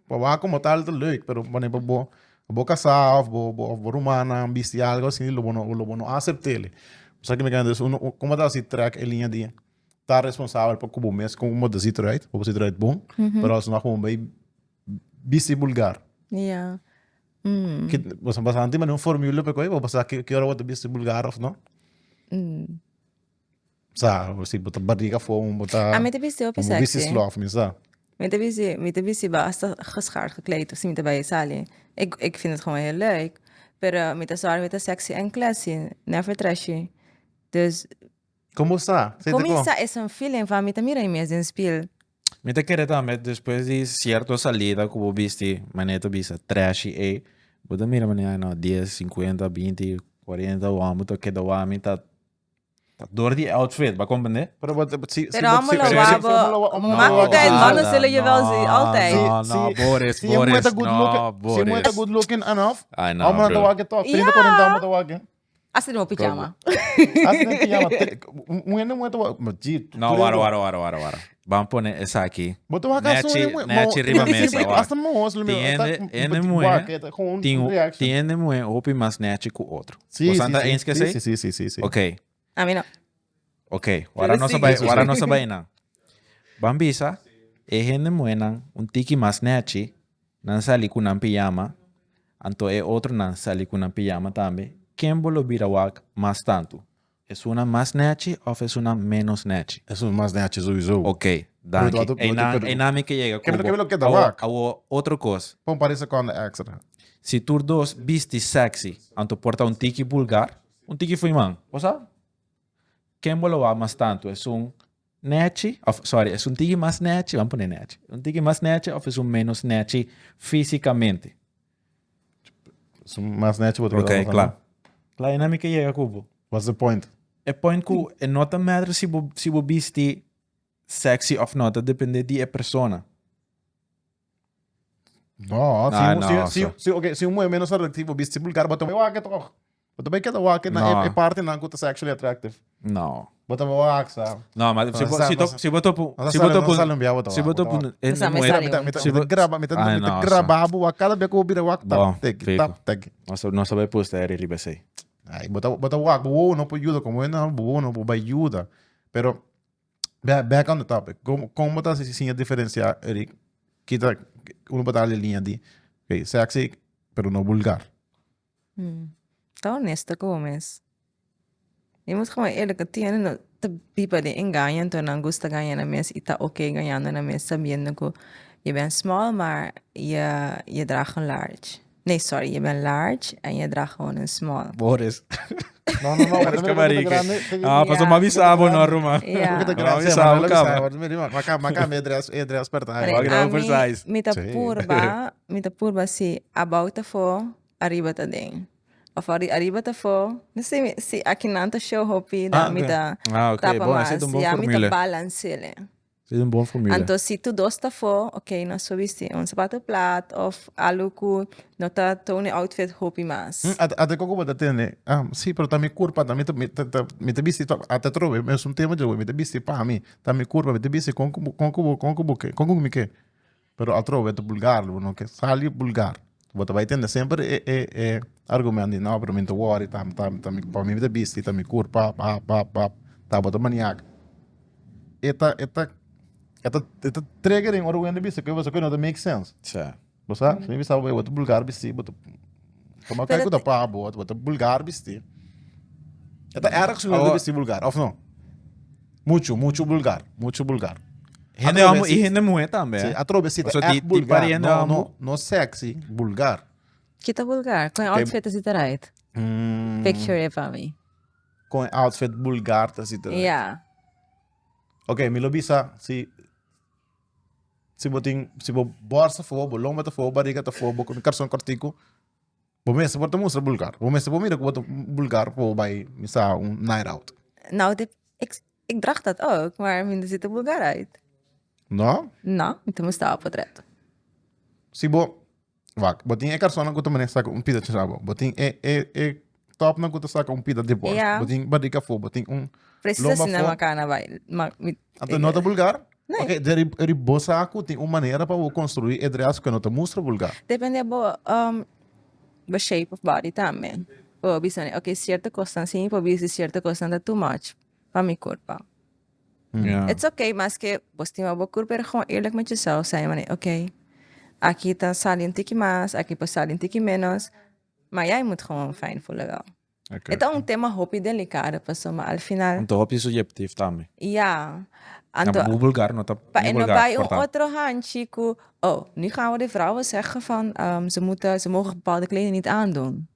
pa wak como tal te leuk, pero wanneer bo bo bo casá of bo bo of bo rumannan bisti algo así lo bo no lo bo no aceptele. Sa ki mi kende dus uno como ta hasi trek e liña di ta responsabel pa ku bo mes con bo ta ziet eruit, bo ziet eruit bon, pero als nog bo bai bisti vulgar. Ja. Ki, boso basa anti mane un formule pe koi, bo basa ki, ki ora bo ta bisti vulgar of no? Sa, si bo ta barriga afo, bo ta... A mi ta bisti hopi Bo bisti sexy. slof, mi sa. Mi ta bisti, mi ta bisti basta geschaard gekleed si mi ta bij sali. Ik, ik vind het gewoon heel leuk. Pero mi ta zorg mi ta sexy en classy, never trashy. Dus Kon bo sa? Sete kon. Kuminsa es un feeling van mi ta mira mi mes den spiel. Mi ta kere tambe despues di cierto salida ku bo bisti manera ta bisa trashy ey, bo ta mira manera no dies, sinkuenta, binti, kuarenta wou ta keda wou mi ta ta dor di e outfit, bo a komprende? Pero bo si si Pero bo amo si lo si wou si amo lo wou amo lo Maak wou niet uit, mannen No, zullen je wel zien, altijd. No, Si no, si Boris, si e muhe ta Boris, good no, looking, si e muhe ta Boris. good looking enough, Ay no, amo nan ta bro. wak e tòg, 30, 40 amo ta wak e. Hasta den pyjama. Hasta den pyjama. Un hende muhe ta wak. Ma ji. No, wara, wara, wara, wara, wara. Ban pone esaki. Bo ta wak hasta un hende muhe. Nechi riba mesa, wak. Hasta mohos lo Tin hende, hende muhe. Tin, tin hende muhe hopi mas nechi ku otro. Si, Bo si, sa ta si. eens ku esei? Si, si, si, si, si. Ok. Ami no. Ok, wara nos a bai, wara nos a bai nan. Ban bisa, e hende muhenan un tiki mas nechi, nan sali ku nan pijama, anto e otronan sali ku nan pijama tambe, ken bo lo bira wak mas tantu? Esunnan mas nechi òf esunnan ménos nechi? Esun mas nechi souiso. Ok, danki. Einan, einan mi ke yega ku bo. Awor, awor otro kos. Pon un par di sekonda èkstra. Si tur dos bisti sexy, anto por ta un tiki bulgar, Un tiki fuiman, bo sa? Ken bo lo wak mas tantu, esun Nechi, of sorry, esun tiki mas nechi, vamos pone nechi. Un tiki mas nechi of esun menos nechi físicamente? Esun mas nechi bo ta Ok, kla. Kla, e na mi ke yega ku bo. What's the point? E point ku e no ta matter si bo si bo bisti sexy of no, ta depende di e persona. No, si Ah, un, no, si, si, so. si, ok, si un mujer menos atractivo bisti vulgar, bo ta bai wak toch? Bo ta bai keda wak na No. e, e parte nan ku ta sexually attractive. No. Bo ta bai wak sa. No, maar si No, bo, sa- si to, no, si bo topo, no, si bo sale- topo, no sale un bia bo ta si wak, bo bo ta topo, wak. e Sa me mujer, sale Mi ta, mi ta, Si mi ta bo- graba, mi ta, Ai, mi ta no, graba bo wak kada bia ku bo bira wak tap Bon, teki, fico. tap teki. Nos nos ta bai posta eri riba esei. Ai, bo ta, bo ta wak, bo wowo no por yuda, komo hende bo wowo no por bai yuda. Pero Back, back on the topic. Como, como ta si siña diferencia, Eric? Kita, uno pa darle línea di, okay, sexy, pero no vulgar. Ta honesto ku bo mes. Je moet gewoon eerlijk het no ta biba den engaño anto nan gusta gaña nan mes i ta oké gañando nan mes sabiendo ku je bent small maar je je draagt een large. Nee sorry je bent large en je draagt gewoon een small. Boris. No, no, no. Boris Camarike. Ah, paso ma bisa bo no, Ruma. Ja. Ma bisa bo kaba. Ma cambia dress, e dress per Maar Wak a oversize. mi ta Sí. purba, mi ta purba si abou ta fo, ariba ta den. Of ariba ta fo, no sé mi- si aki nan ta show hopi, Ah, dan mi oké. ta Ah, oké. tapa Bon, mas. ese ta un bon Ja, mi ta formule. balancele. Ese ta un bon formule. Anto si tur dos ta afó, ok, nos por bisti un sapato plat of algu ku no ta toon e outfit hopi mas. Ata koko bo ta tende, ah, si, pero ta mi kurpa, ta mi ta, mi ta, ta, mi ta bisti to, ata trobe, mes un tema dje, mi ta bisti pa mi, ta mi kurpa, mi ta bisti kon ku bo, kon ku bo, kon ku bo ke, kon ku mi ke. Pero atrobe ta bulgar, bo no ke sali bulgar. Bo ta bai tende semper e, e, e argument di no, pero mi no ta wòri, ta, ta, ta mi, pa mi mi ta bisti, ta mi kurpa, pap, pap, pap, ta bo ta maniak. E ta, e ta, e ta, e ta triggering ora ku hende bisa ku pasobra ku no ta make sense. Sa. Bo sa? Si mi bisa bo bo ta bulgar bisti, bo ta toma kai Pero ku ta pa bo, bo ta bulgar bisti. E ta erg si hende Awor- bisti bulgar, of no? Muchu, muchu bulgar, muchu bulgar. Hende Atrobe homo si- y hende muhe tambe. Si, eh. atrobe si ta Paso echt di- di bulgar. pariente No, homo. no, no sexy, bulgar. Kita vulgar. Con Oké. outfit ta zit eruit. Picture it pa mi. Con outfit bulgar ta zit eruit. Ja. Ok, mi lo bisa si si bo tin si bo borsa afó, bo lomba ta afó, bo bariga ta afó, bo karson kortiku, bo mester por ta mustra bulgar. Bo mester por mira ku bo ta bulgar pa bo bai misa un night out. Nou, dit, ik, ik draag dat ook, maar mi no ziet er vulgar uit. No? No, mi ta mustra op portret. Si bo, wak, bo tin e karsonnan ku ta manera saka un pida chasá bo. Bo tin e, e, e topnan ku ta saka un pida di bors. Ja. Bo tin barriga afó, bo tin un Precies lomba asina afó. makana bai. Ma, mi, Anto no ta vulgar? Nee. Ok, de ri, ri bo sa ku tin un manera pa bo konstruí e dress ku no ta mustra vulgar. Depende bo, um, bo shape of body tambe. Bo bisa, ok, cierto kosnan si mi por bisti, cierto kosnan ta too much pa mi kurpa. Ja. It's okay, maske bo stima bo kurpa, pero gewoon eerlijk met jezelf zijn. Wanneer, oké, aki ta sali un tiki mas, aki por sali un tiki menos. Maar jij moet gewoon fijn voelen wel. Oké. E ta un tema hopi delicado pasobra al final. Anto hopi subjectief tambe. Ja. Anto, Na vulgar no ta pa en no vulgar, bij un por ta. otro handje ku, oh, nu gaan we de vrouwen zeggen van, ze moeten, ze mogen bepaalde kleding niet aandoen.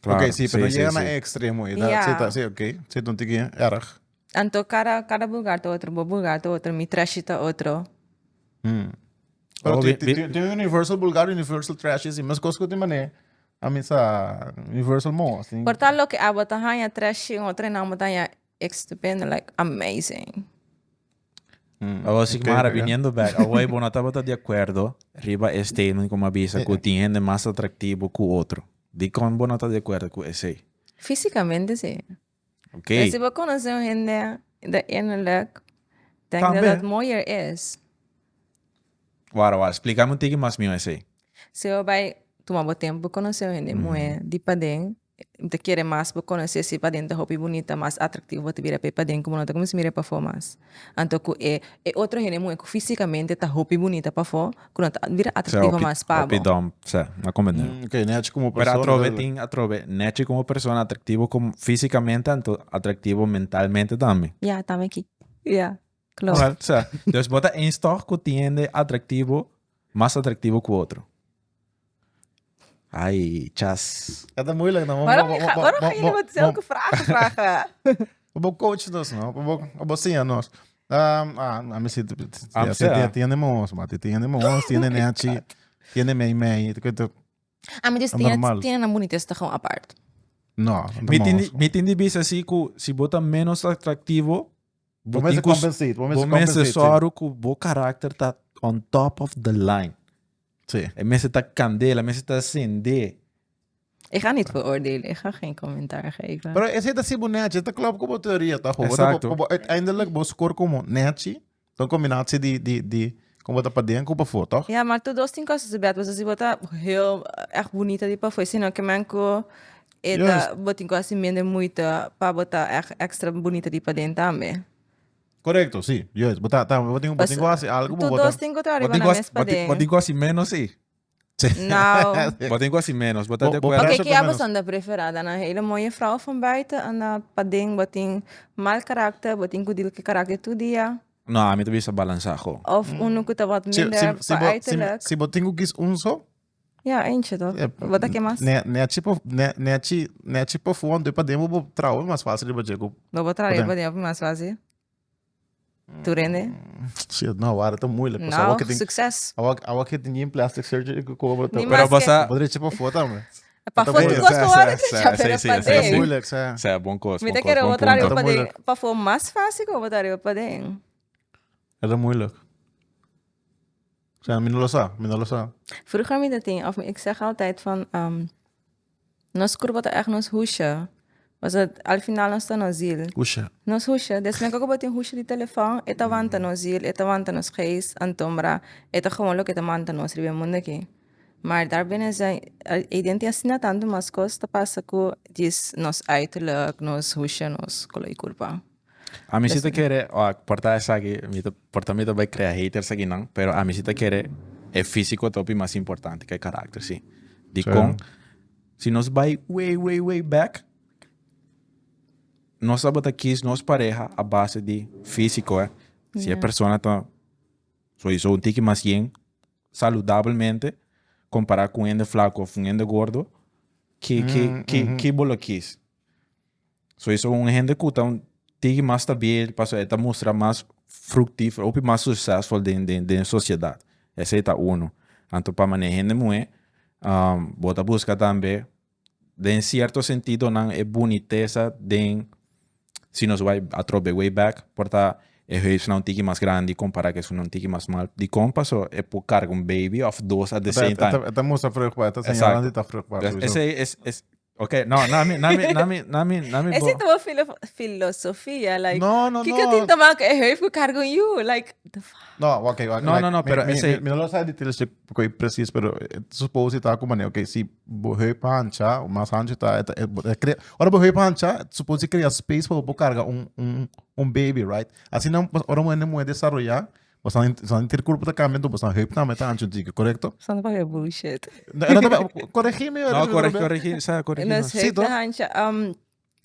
Claro, Ok, si, pero no sí, llega sí, na sí. e extremo ei. Ja. Si ta, si, ok. Si ta un tiki erg. Anto cada, cada vulgar ta otro, bo vulgar ta otro, mi trashy ta otro. Pero Oh, tin, vi- tin, tin universal vulgar, universal trashy, si. Meskos ku tin manera, a mi sa universal mo, así. Por tal loke abo ta haña trashy, un otro nan bo ta haña estupendo, like amazing. Awor si Ok, Mara, ok. viniendo back, awor bo no tabata di acuerdo riba e statement ku mi a bisa ku tin hende mas atractivo ku otro. Dikon bo no ta di acuerdo ku esei? Físicamente sí. Ok. Pero si bo conoce un hende de innerlijk, denk dat Tambe. dat mooier is. Wara, wara, splika mi un tiki mas mihó esei. Si bo bai tuma bo tempu conoce un hende muhé di paden, Mi ta kere mas bo konosé si paden ta hopi bunita, mas atraktivo bo ta bira pa e paden ku bo no ta kuminsá mira pafó mas. Anto ku e e otro hende muhé ku físikamente ta hopi bunita pafó ku no ta bira atraktivo mas pa Hopi bo. dòm, sè, a komprendé. Ok, nèchi komo Pero persona. atrobe tin atrobe nèchi komo persona atraktivo komo físikamente anto atraktivo mentalmente tambe. Ya, tambe aki. Ya, klopt. Wel, sè. Dus bo ta eens tòg ku tin hende atraktivo mas atraktivo ku otro. Ai, chas. Ja, dat moeilijk dan. Waarom, ga, waarom gaan jullie me zulke vragen vragen? Bo coach nos, no? Bo, bo siña nos. Ah, ami si, Am sea. tiene mos, mati, tiene mos, tiene nechi, tiene mei mei. Ah, maar dus Ah, normal. tiene een bonita is toch gewoon apart. No, Mi tin di, mi tin di bisa si ku si bo ta menos atractivo, bo Bo tin mester ku compensate, bo bo mester mester compensate. Sí. sòru ku bo karakter ta on top of the line. Sí. E mester ta kandela, e mester ta sende. Ik ga niet veroordelen, ik ga geen commentaar geven. Pero esei ta si bo nechi, ta klopt ku bo teoria ta ho. Exacto. Bo, bo, uiteindelijk bo score como nechi, ta un combinatie di, di, di, como ta paden ku pafó, toch? Ja, maar tur dos tin cosas de bed. Dus si bo ta heel echt bonita di pafó, sino ke men ku e ta Juist. bo tin ku hasi minder moeite pa bo ta echt extra bonita di paden tambe. Correcto, sí. Juist. Bo ta, ta, bo tin, bo tin ku hasi algo, bo Tur bo ta. dos tin ku ta Bo riba tin nan ku mes hasi, bo tin, bo paden. tin ku hasi menos, sí. Nou. Bo tin ku hasi menos, bo ta Bo, de bo acuerdo? Oké, pressure ke ta abo menos. son da preferá dan? Een hele mooie vrouw van buiten en dan paden bo tin mal karakter, bo tin ku deal ku karakter tur dia. No, ami ta bisa balansá go. Of uno ku ta wat Si, si, minder si pa bo, si, uiterlijk. si bo tin ku kis un so, Ja, eentje toch? Wat dat ke mas? Ne, nechi pa, ne, nechi, nechi pa fu, anto paden bo bo trawe mas fácil riba dje ku Bo bo trawe paden. paden hopi mas fácil. Tur hende. Shit, no, awor ta moeilijk. Pasobra Nou, awor ke tin, succes. awor, awor ke tin geen plastic surgery ku koba ta. Ni Pero mas bo ke sa, Bo drecha pa fu tambe. pa Ta foto moeilijk. kos Sa, por sa, worde sa, drecha, sí, pero sí, pa sí, Ta sí. den. moeilijk, sa. Sa, bon kos, Mi bon ta kos, kere bon bo traha punto. riba Ta pa den, moeilijk. pa fo mas fácil ku bo traha riba pa den. Ta moeilijk. Sa, mi no lo sa, mi no lo sa. Vroeger mi ta tin, of ik zeg altijd van, nos kurpa ta echt nos hoesje. Was het, al final nos ta nos ziel. Hoesje. Nos hoesje. Dus men koko bo tin hoesje di telefon, e ta wanta nos ziel, e ta wanta nos geest, antombra, e ta gewoon loke ta manta nos riba e mundo aki. Maar daar binnen zijn, ik denk asina tantu mas kos ta pasa ku djis nos uiterlijk, nos hoesje, nos kolo di kurpa. Ami si ta kere, oh, por ta esaki, mi ta, por ta mi ta bai crea haters akinan, pero ami si ta kere e físico ta hopi mas importante ke e karakter, si. Dikon? Si nos bai way, way, way back, nos tabata kies nos pareha a base di físico, eh. Si e persona ta sowieso un tiki mas yen, saludabelmente, compara cu un hende flaco of un hende gordo, ki, ki, ki, ki bo lo kies? Sowieso un hende cu ta un tiki mas stabiel, pasobra e ta mustra mas fructífero, hopi mas succesvol den, den, den sociedad. Esey ta uno. Anto pa manera hende muhe, bo ta busca tambe den cierto sentidonan e bunitesa den, si nos bai atrobe way back, por ta e heupsnan un tiki mas grandi compara cu esunnan un tiki mas smal. Dicon? Pasobra e por carga un baby of dos at the same time. E ta mustra vruchtbaar, e ta señala di ta vruchtbaar. Exacto. Esey es, es, Ok, no, nami, nami, nami, nami, nami Is bo. het wel filosofia? Like, No, no, Kiko no. tin te maken e heup ku kargo you? Like, the fuck? No, ok, ok. No, no, no, pero mi, ese- mi, mi no lo sabe details ok, precies, pero suppose ta como ne, ok, si bo heup hancha, o mas hancha ta, eta, e, bo- e crea, ora bo heup hancha, suppose crea space pa bo carga un, un, un baby, right? Así no, ora mo ende desarrollar, Bo san san inter curpa ta cambia, bo san heup tambe ta ancho chico, correcto? San pa bullshit. No, no, no, corregime. No, corregi, corregi, sa, corregi. Nos Sí, heup toch? ta ancha.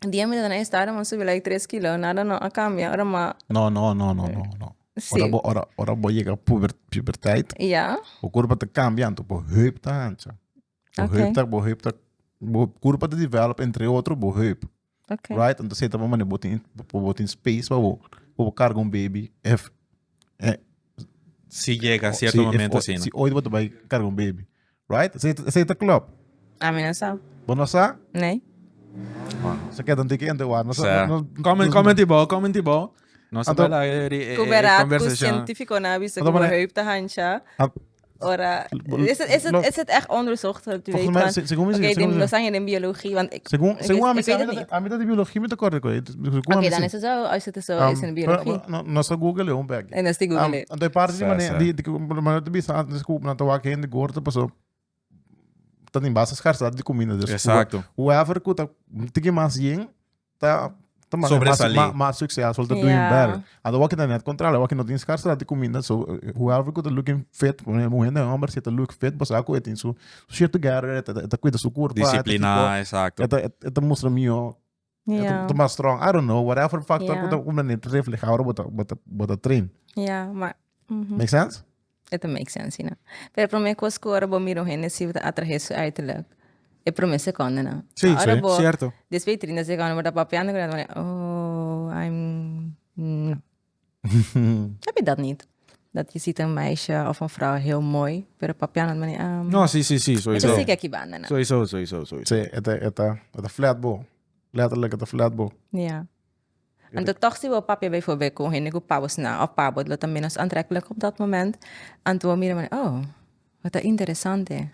Dia mi ta na estado, mi subi like 3 kilo, nada no a cambia. Ora ma, No, no, no, no, no, no. Sí. Ora bo, ora, ora bo llega puber, puberteit, ja. bo curpa ta cambia, anto bo heup ta ancha. Bo Ok. heup ta, bo heup ta, bo curpa ta develop entre otro bo heup. Ok. Right? Entonces ta mane bo tin bo tin space pa bo bo carga un baby if eh, Si llega a cierto si, if momento o- así, no? Si ooit bo ta bai carga un baby. Right? Esey esey ta klopt. A mi no sa. Bo no sa? Nee. Se keda un tiki ente war. No sa. Sa. No, Comment, comment bo, comment bo. No sa Anto- bela e, e, Ku e berat, ku conversación. científico na bisa Anto ku mane- heup ta hancha. Ah, Ora, Lo- is het, is het, lo- is het echt onderzocht? Dat je weet Volgens mij, van, se- según mi- oké, según den mi- los años in biologie, want ik, Según, ik según weet, a mi, ik weet a het mi, niet. a mi de biologie mi ta corre ko. Según Oké, a mi dan si. is het zo, als het zo is in de biologie. No, no sa Google un bek. En dat is die Google. Anto e parte di Sa, mane sa. di di mane te bisa antes ku na ta wak hende gordo paso ta tin basta scarsidad di comida dus Exacto. whoever ku ta tiki mas yen ta ta mas Sobresalir. mas mas successful ta doing Ja. better. Anto wak ta net contrario wak no tin scarsidad di comida so whoever ku ta looking fit muher en homber si ta look fit paso ku e tin su su shit together e ta e ta cuida su curpa e ta Disciplina, exacto. e ta e ta mustra mio Ja. Ta mas strong. I don't know, whatever factor Ja. ku ta ku ta refleja ora bo ta bo ta bo ta train. Ja, maar mhm. Make sense? Het make sense, ja. Pero promé kos ku ora bo mira un hende si bo ta atrahe su uiterlijk. E promé sekondenan. Sí, Ora sí, bo cierto. despues di trinta sekonde bo ta papiando ku nan, bo ta oh, I'm no. Heb je dat niet? Dat je ziet een meisje of een vrouw heel mooi, pero papiando mane, um, No, si, si, si, Met sowieso. je ziek banda na. Sowieso, sowieso, sowieso. Si, e ta, e ta, e ta flat bo. Letterlijk, e ta flat bo. Ja. Anto toch si bo papia bijvoorbeeld ku hende ku pa bo sna of pa bo lo ta menos aantrekkelijk op dat moment. Anto bo mira mane, oh, wat ta interesante.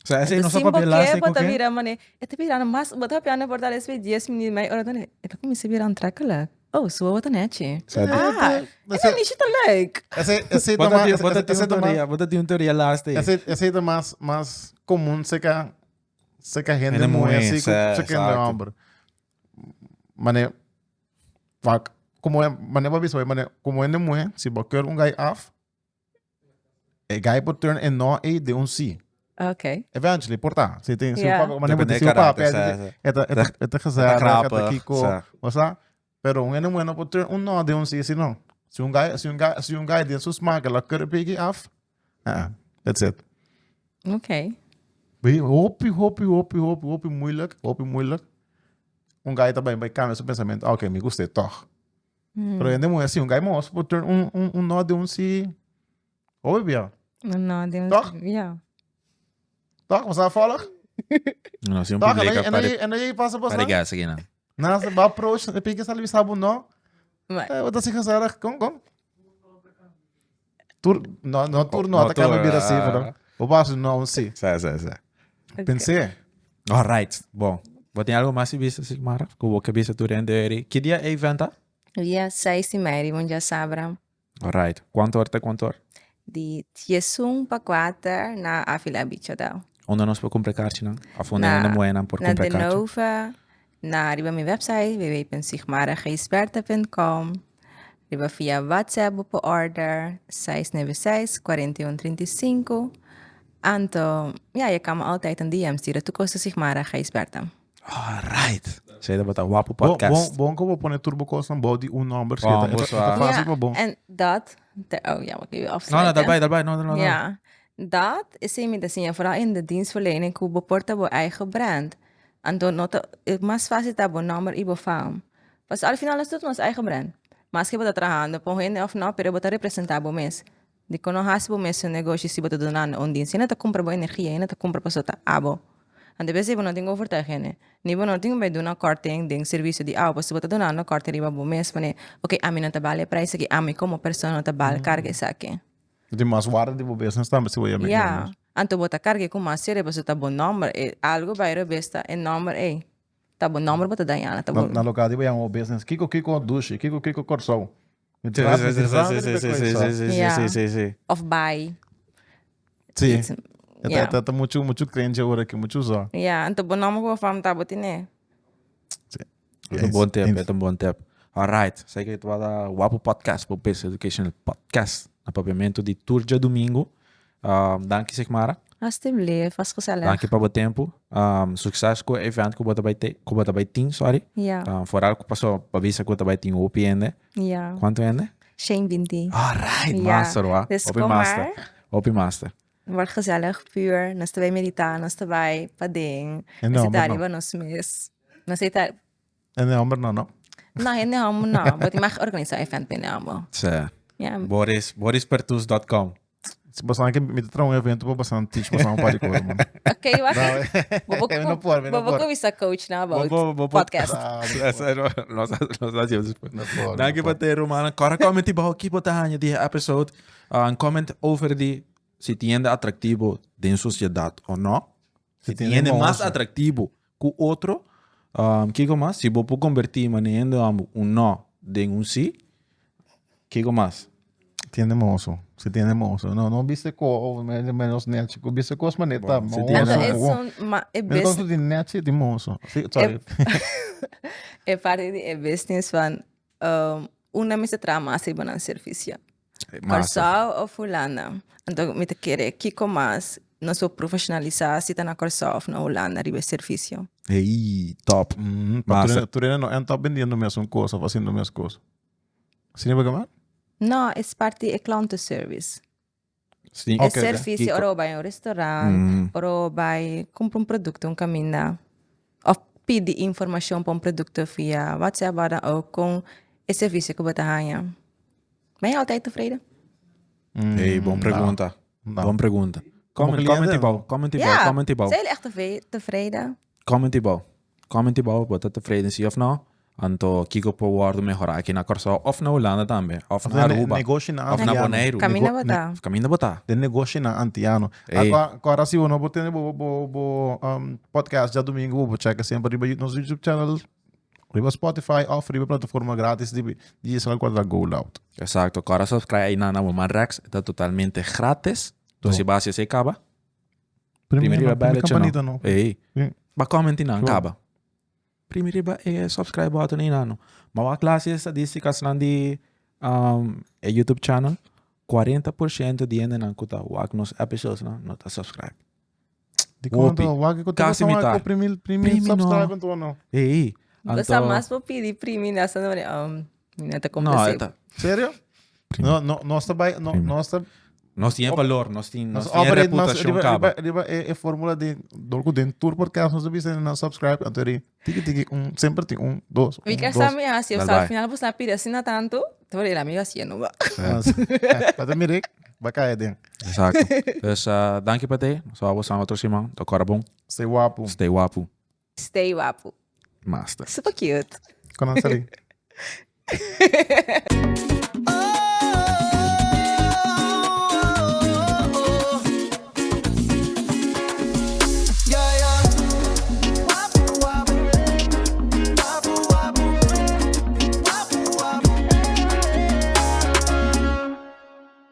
Sa esei Anto no sa sin bo papia ke laatste bo ku ta ke? mira mane, e ta birando mas, bo ta papiando por tal es bij dies minuut, mei ora, dan e ta kuminsá bira aantrekkelijk. Oh, su wowo ta nechi. Sa di- Ah, e ta nichi ta leuk. Esei, esei Bo ta ta mas, tin, bo ta tin esei un ta mas, teoria, bo ta tin un teoria laatste. esei, esei ta mas, mas komun seka, seka hende Hende muhé muhé, si ku sa, seka hende exacto. hòmber. Mane, wak, komo mane bo a bisa mane komo hende muhé si bo keur un guy af, e guy por turn e no ei den un si. Ok. Eventually, por ta. Si tin, si Ja. un mane bo Depende si un karakter, papia, sa, sa. e ta, e ta, e ta gezellig, e ta grappig, kiko, sa. bo sa? Pero un hende muhé no por turn un no den un si, si no. Si un guy, si un guy, si un guy den su smaak el a keur e piki af, ah, that's it. Ok. Bi, hopi, hopi, hopi, hopi, hopi moeilijk, hopi moeilijk. Un guy ta bai bai cambia su pensamiento, ah, ok, mi gusta e toch. Pero hende muhé si un guy mos por turn un, un, un no de un si. Hopi bia. Un no de un Toch? si, ja. Toch? Was dat volg? No, si un Toch? En publica dan, en para dan, en dan pasa pas para gas aqui, não. Na, se ba approach, de piki sali sabu no. Maar, Eh, wat is gezellig? Kom, kom. Tour, no, no, tour no, No, ta kami tour, bira si, ah. pero. O paso no, un si. Sa, sa, sa. ok. Pensé. Alright, bom. Bo tin algo mas di bisa, Sigmara? Ku bo ke bisa tur hende eri? Ki dia e event ta? Dia 6 di mei, riba un djasabra. Alright. Kuantu or te kuantu or? Di diesun pa kuater na Avila Beach Hotel. Unda nos por kumpra karchinan? Of unda Na, hende muhénan por na kumpra De karchi? Nova, na riba mi website www.sigmaragijsbertha.com, riba via WhatsApp bo por order 696 41 35. Anto, ja, je kan me altijd een DM sturen. Tur kos ta Sigmara Gijsbertha. Alright. Esei tabata Wapu Bon, Podcast. bon, bon ku bo pone tur bo kosnan bou di un nomber. Bon, Eta, bo eta, sa. eta fácil Ja, pa bon. en dat, te, oh ja, wat ik even No, no, afsluiten. daarbij, daarbij. No, no, no. Ja, dat is een de signa, vooral in de dienstverlening, hoe beporta bo eigen brand. Anto no ta, e mas fácil ta bo nomber y bo fam. Pas al final nos tur nos eigen brand. Maske bo ta trahando pa un hende of no, pero bo ta representa bo mes. Dikon no hasi bo mes un negoshi si bo ta dunando un dienst? Hende ta kumpra bo energia, hende ta kumpra pasobra ta abo. Anto bes ei bo no tin ku overtuig hende. Ni bo no tin ku bai duna korting den servisio di awa, pasobra bo ta dunando korting riba bo mes manera, oke, ami no ta bal e prijs aki, ami komo persona no ta bal karga esaki. Bo tin mas warda di bo business tambe si bo yama Ya, anto bo ta karga ku mas serio pasobra ta bo nomber, e algu bai robes ta e nomber ei. Ta bo nomber bo ta dañana, ta bo. Na loka di bo yama bo business Kiko Kiko Dushi, Kiko Kiko Kòrsou. Sí, sí, sí, sí, sí, sí, sí, sí, Ja. sí, sí, sí. Of bai. Sí. Iets, E ja. ta, ta muchu, muchu cringe ora aki, muchu zo. Ja, anto bo nomber ku bo fam ta bo tine. Sí. Het een bon tip, het een bon tip. Alright, sei que tu da Wapu Podcast, bo Business Educational Podcast, na papiamento di tur djadomingo. Um, danki Sigmara. Alsjeblieft, was gezellig. Danki pa bo tempo. Um, succes ku e event ku bo ta bai te, ku bo ta bai tin, sorry. Ja. Um, vooral ku paso pa bisa ku ta bai tin hopi hende. Ja. Kuantu hende? Shane Binti. Alright, Ja. master wa. Dus Hopi kom master. maar. Hopi master. Wordt gezellig, puur. Nos ta bai medita, nos ta bai pa den. En Nos de ta homber no. riba nos mes. Nos ta En de homber no, no. No, hende homber no. Bo tin mag organisa event pa hende homber. Sa. Ja. Boris, borispertus.com. Si bosan ke mi ta traha un evento pa bosan teach bosan un par di cosa, man. Ok, wacht. No, Bo mi no por, mi no bo por. kuminsa coach na about Bo- bo- bo- podcast. Ah, mi no por. Nos nos hacemos después. No por, no Dank je por. pa te, Romana. Kora comment bou ki bo ta haña di e episode. Uh, een comment over di si tin hende atractivo den sociedad o no. Si Si tin tin hende hende mas mozo. atractivo ku otro. Um, kiko mas? Si bo por converti mane hende amo un no den un si. Kiko mas? Tiene mozo. Si tiene mozo. No, no biste ko, menos nechi. Ku biste kos maneta Bon, si mozo. tiene Anto mozo. es un ma e Menos bus kon di nechi di mozo. Si, sorry. e parti di e business van um, unda mi ta traha mas riba nan servicio. Master. Kòrsou of Hulanda. Anto mi ta kere kiko mas nos por profesionalisa si ta na Kòrsou of na Hulanda riba e servicio. Hey, top. Mm, pa Master. tur tur no end up vendiendo mesun kos of haciendo mes kos. Asina bo kama? No, es parti e klantenservice. Sí. E Ok, ok. servicio Kiko. ora bo bai un restaurant, Mm. ora bo bai kumpra un produkto un kaminda of pidi informashon pa un produkto via WhatsApp, wou dan ook kon e servicio ku bo ta haña. Ben je altijd tevreden? Hey, bon pregunta. No. Bon pregunta. Como Comment, cliente, comment no. ibou, comment ibou, Ja, comment ibou. Zijn jullie echt tevreden? Comment ibou. Comment ibou, bo ta tevreden si of no? Anto kiko por wòrdu mehorá aki na Kòrsou òf na Hulanda tambe, òf na Aruba, Negoshi na òf na Antiano. Boneiru. Kaminda Nego- bo ta. Kaminda bo ta. Den negoshi na Antiano. Ey. Agora si bo no por tene bo bo bo um, podcast djadomingo, bo por checa semper riba nos YouTube channel, riba Spotify of riba plataforma gratis di di Israel Cuadra Go Loud. Exacto. Kòrda subscribe ei na na Woman Rex. E ta totalmente gratis. Dus si bo hasi esei kaba, primi riba Primi belletje campanita no. no. Ey. Sí. Ba comment nan Sure. kaba. Primi riba e subscribe button ei nano. Ma wak laatste estadísticasnan di um, e YouTube channel, 40% di hendenan ku ta wak nos episodes nan no ta subscribe. Di Hopi. konto, wak ku Kasi mitar. Primi primi Primi no. subscribe anto no. Ei, Basta anto mas por pidi primi na sa naman mi na ta No, complacer. eta Serio? Primi. No, no, nos ta bai, no, Primi. nos ta Nos tin valor, nos tin Nos nos tin operate mas reputacion riba, caba. riba, riba e, e formula di door ku den tur podcast nos bisa na subscribe anto ri tiki tiki un semper tin un dos un Mi dos. casa me hace, o Bye sea, al bye. final pues la pide así na tanto, te voy a ir amigo haciendo. ba. Pata mirik ba cae den. Exacto. Dus uh, danki pa te. Nos vamos a otro siman. Tokora bon. Stay guapo. Stay guapo. Stay guapo. Master. Super cute. Konan sali. Oh!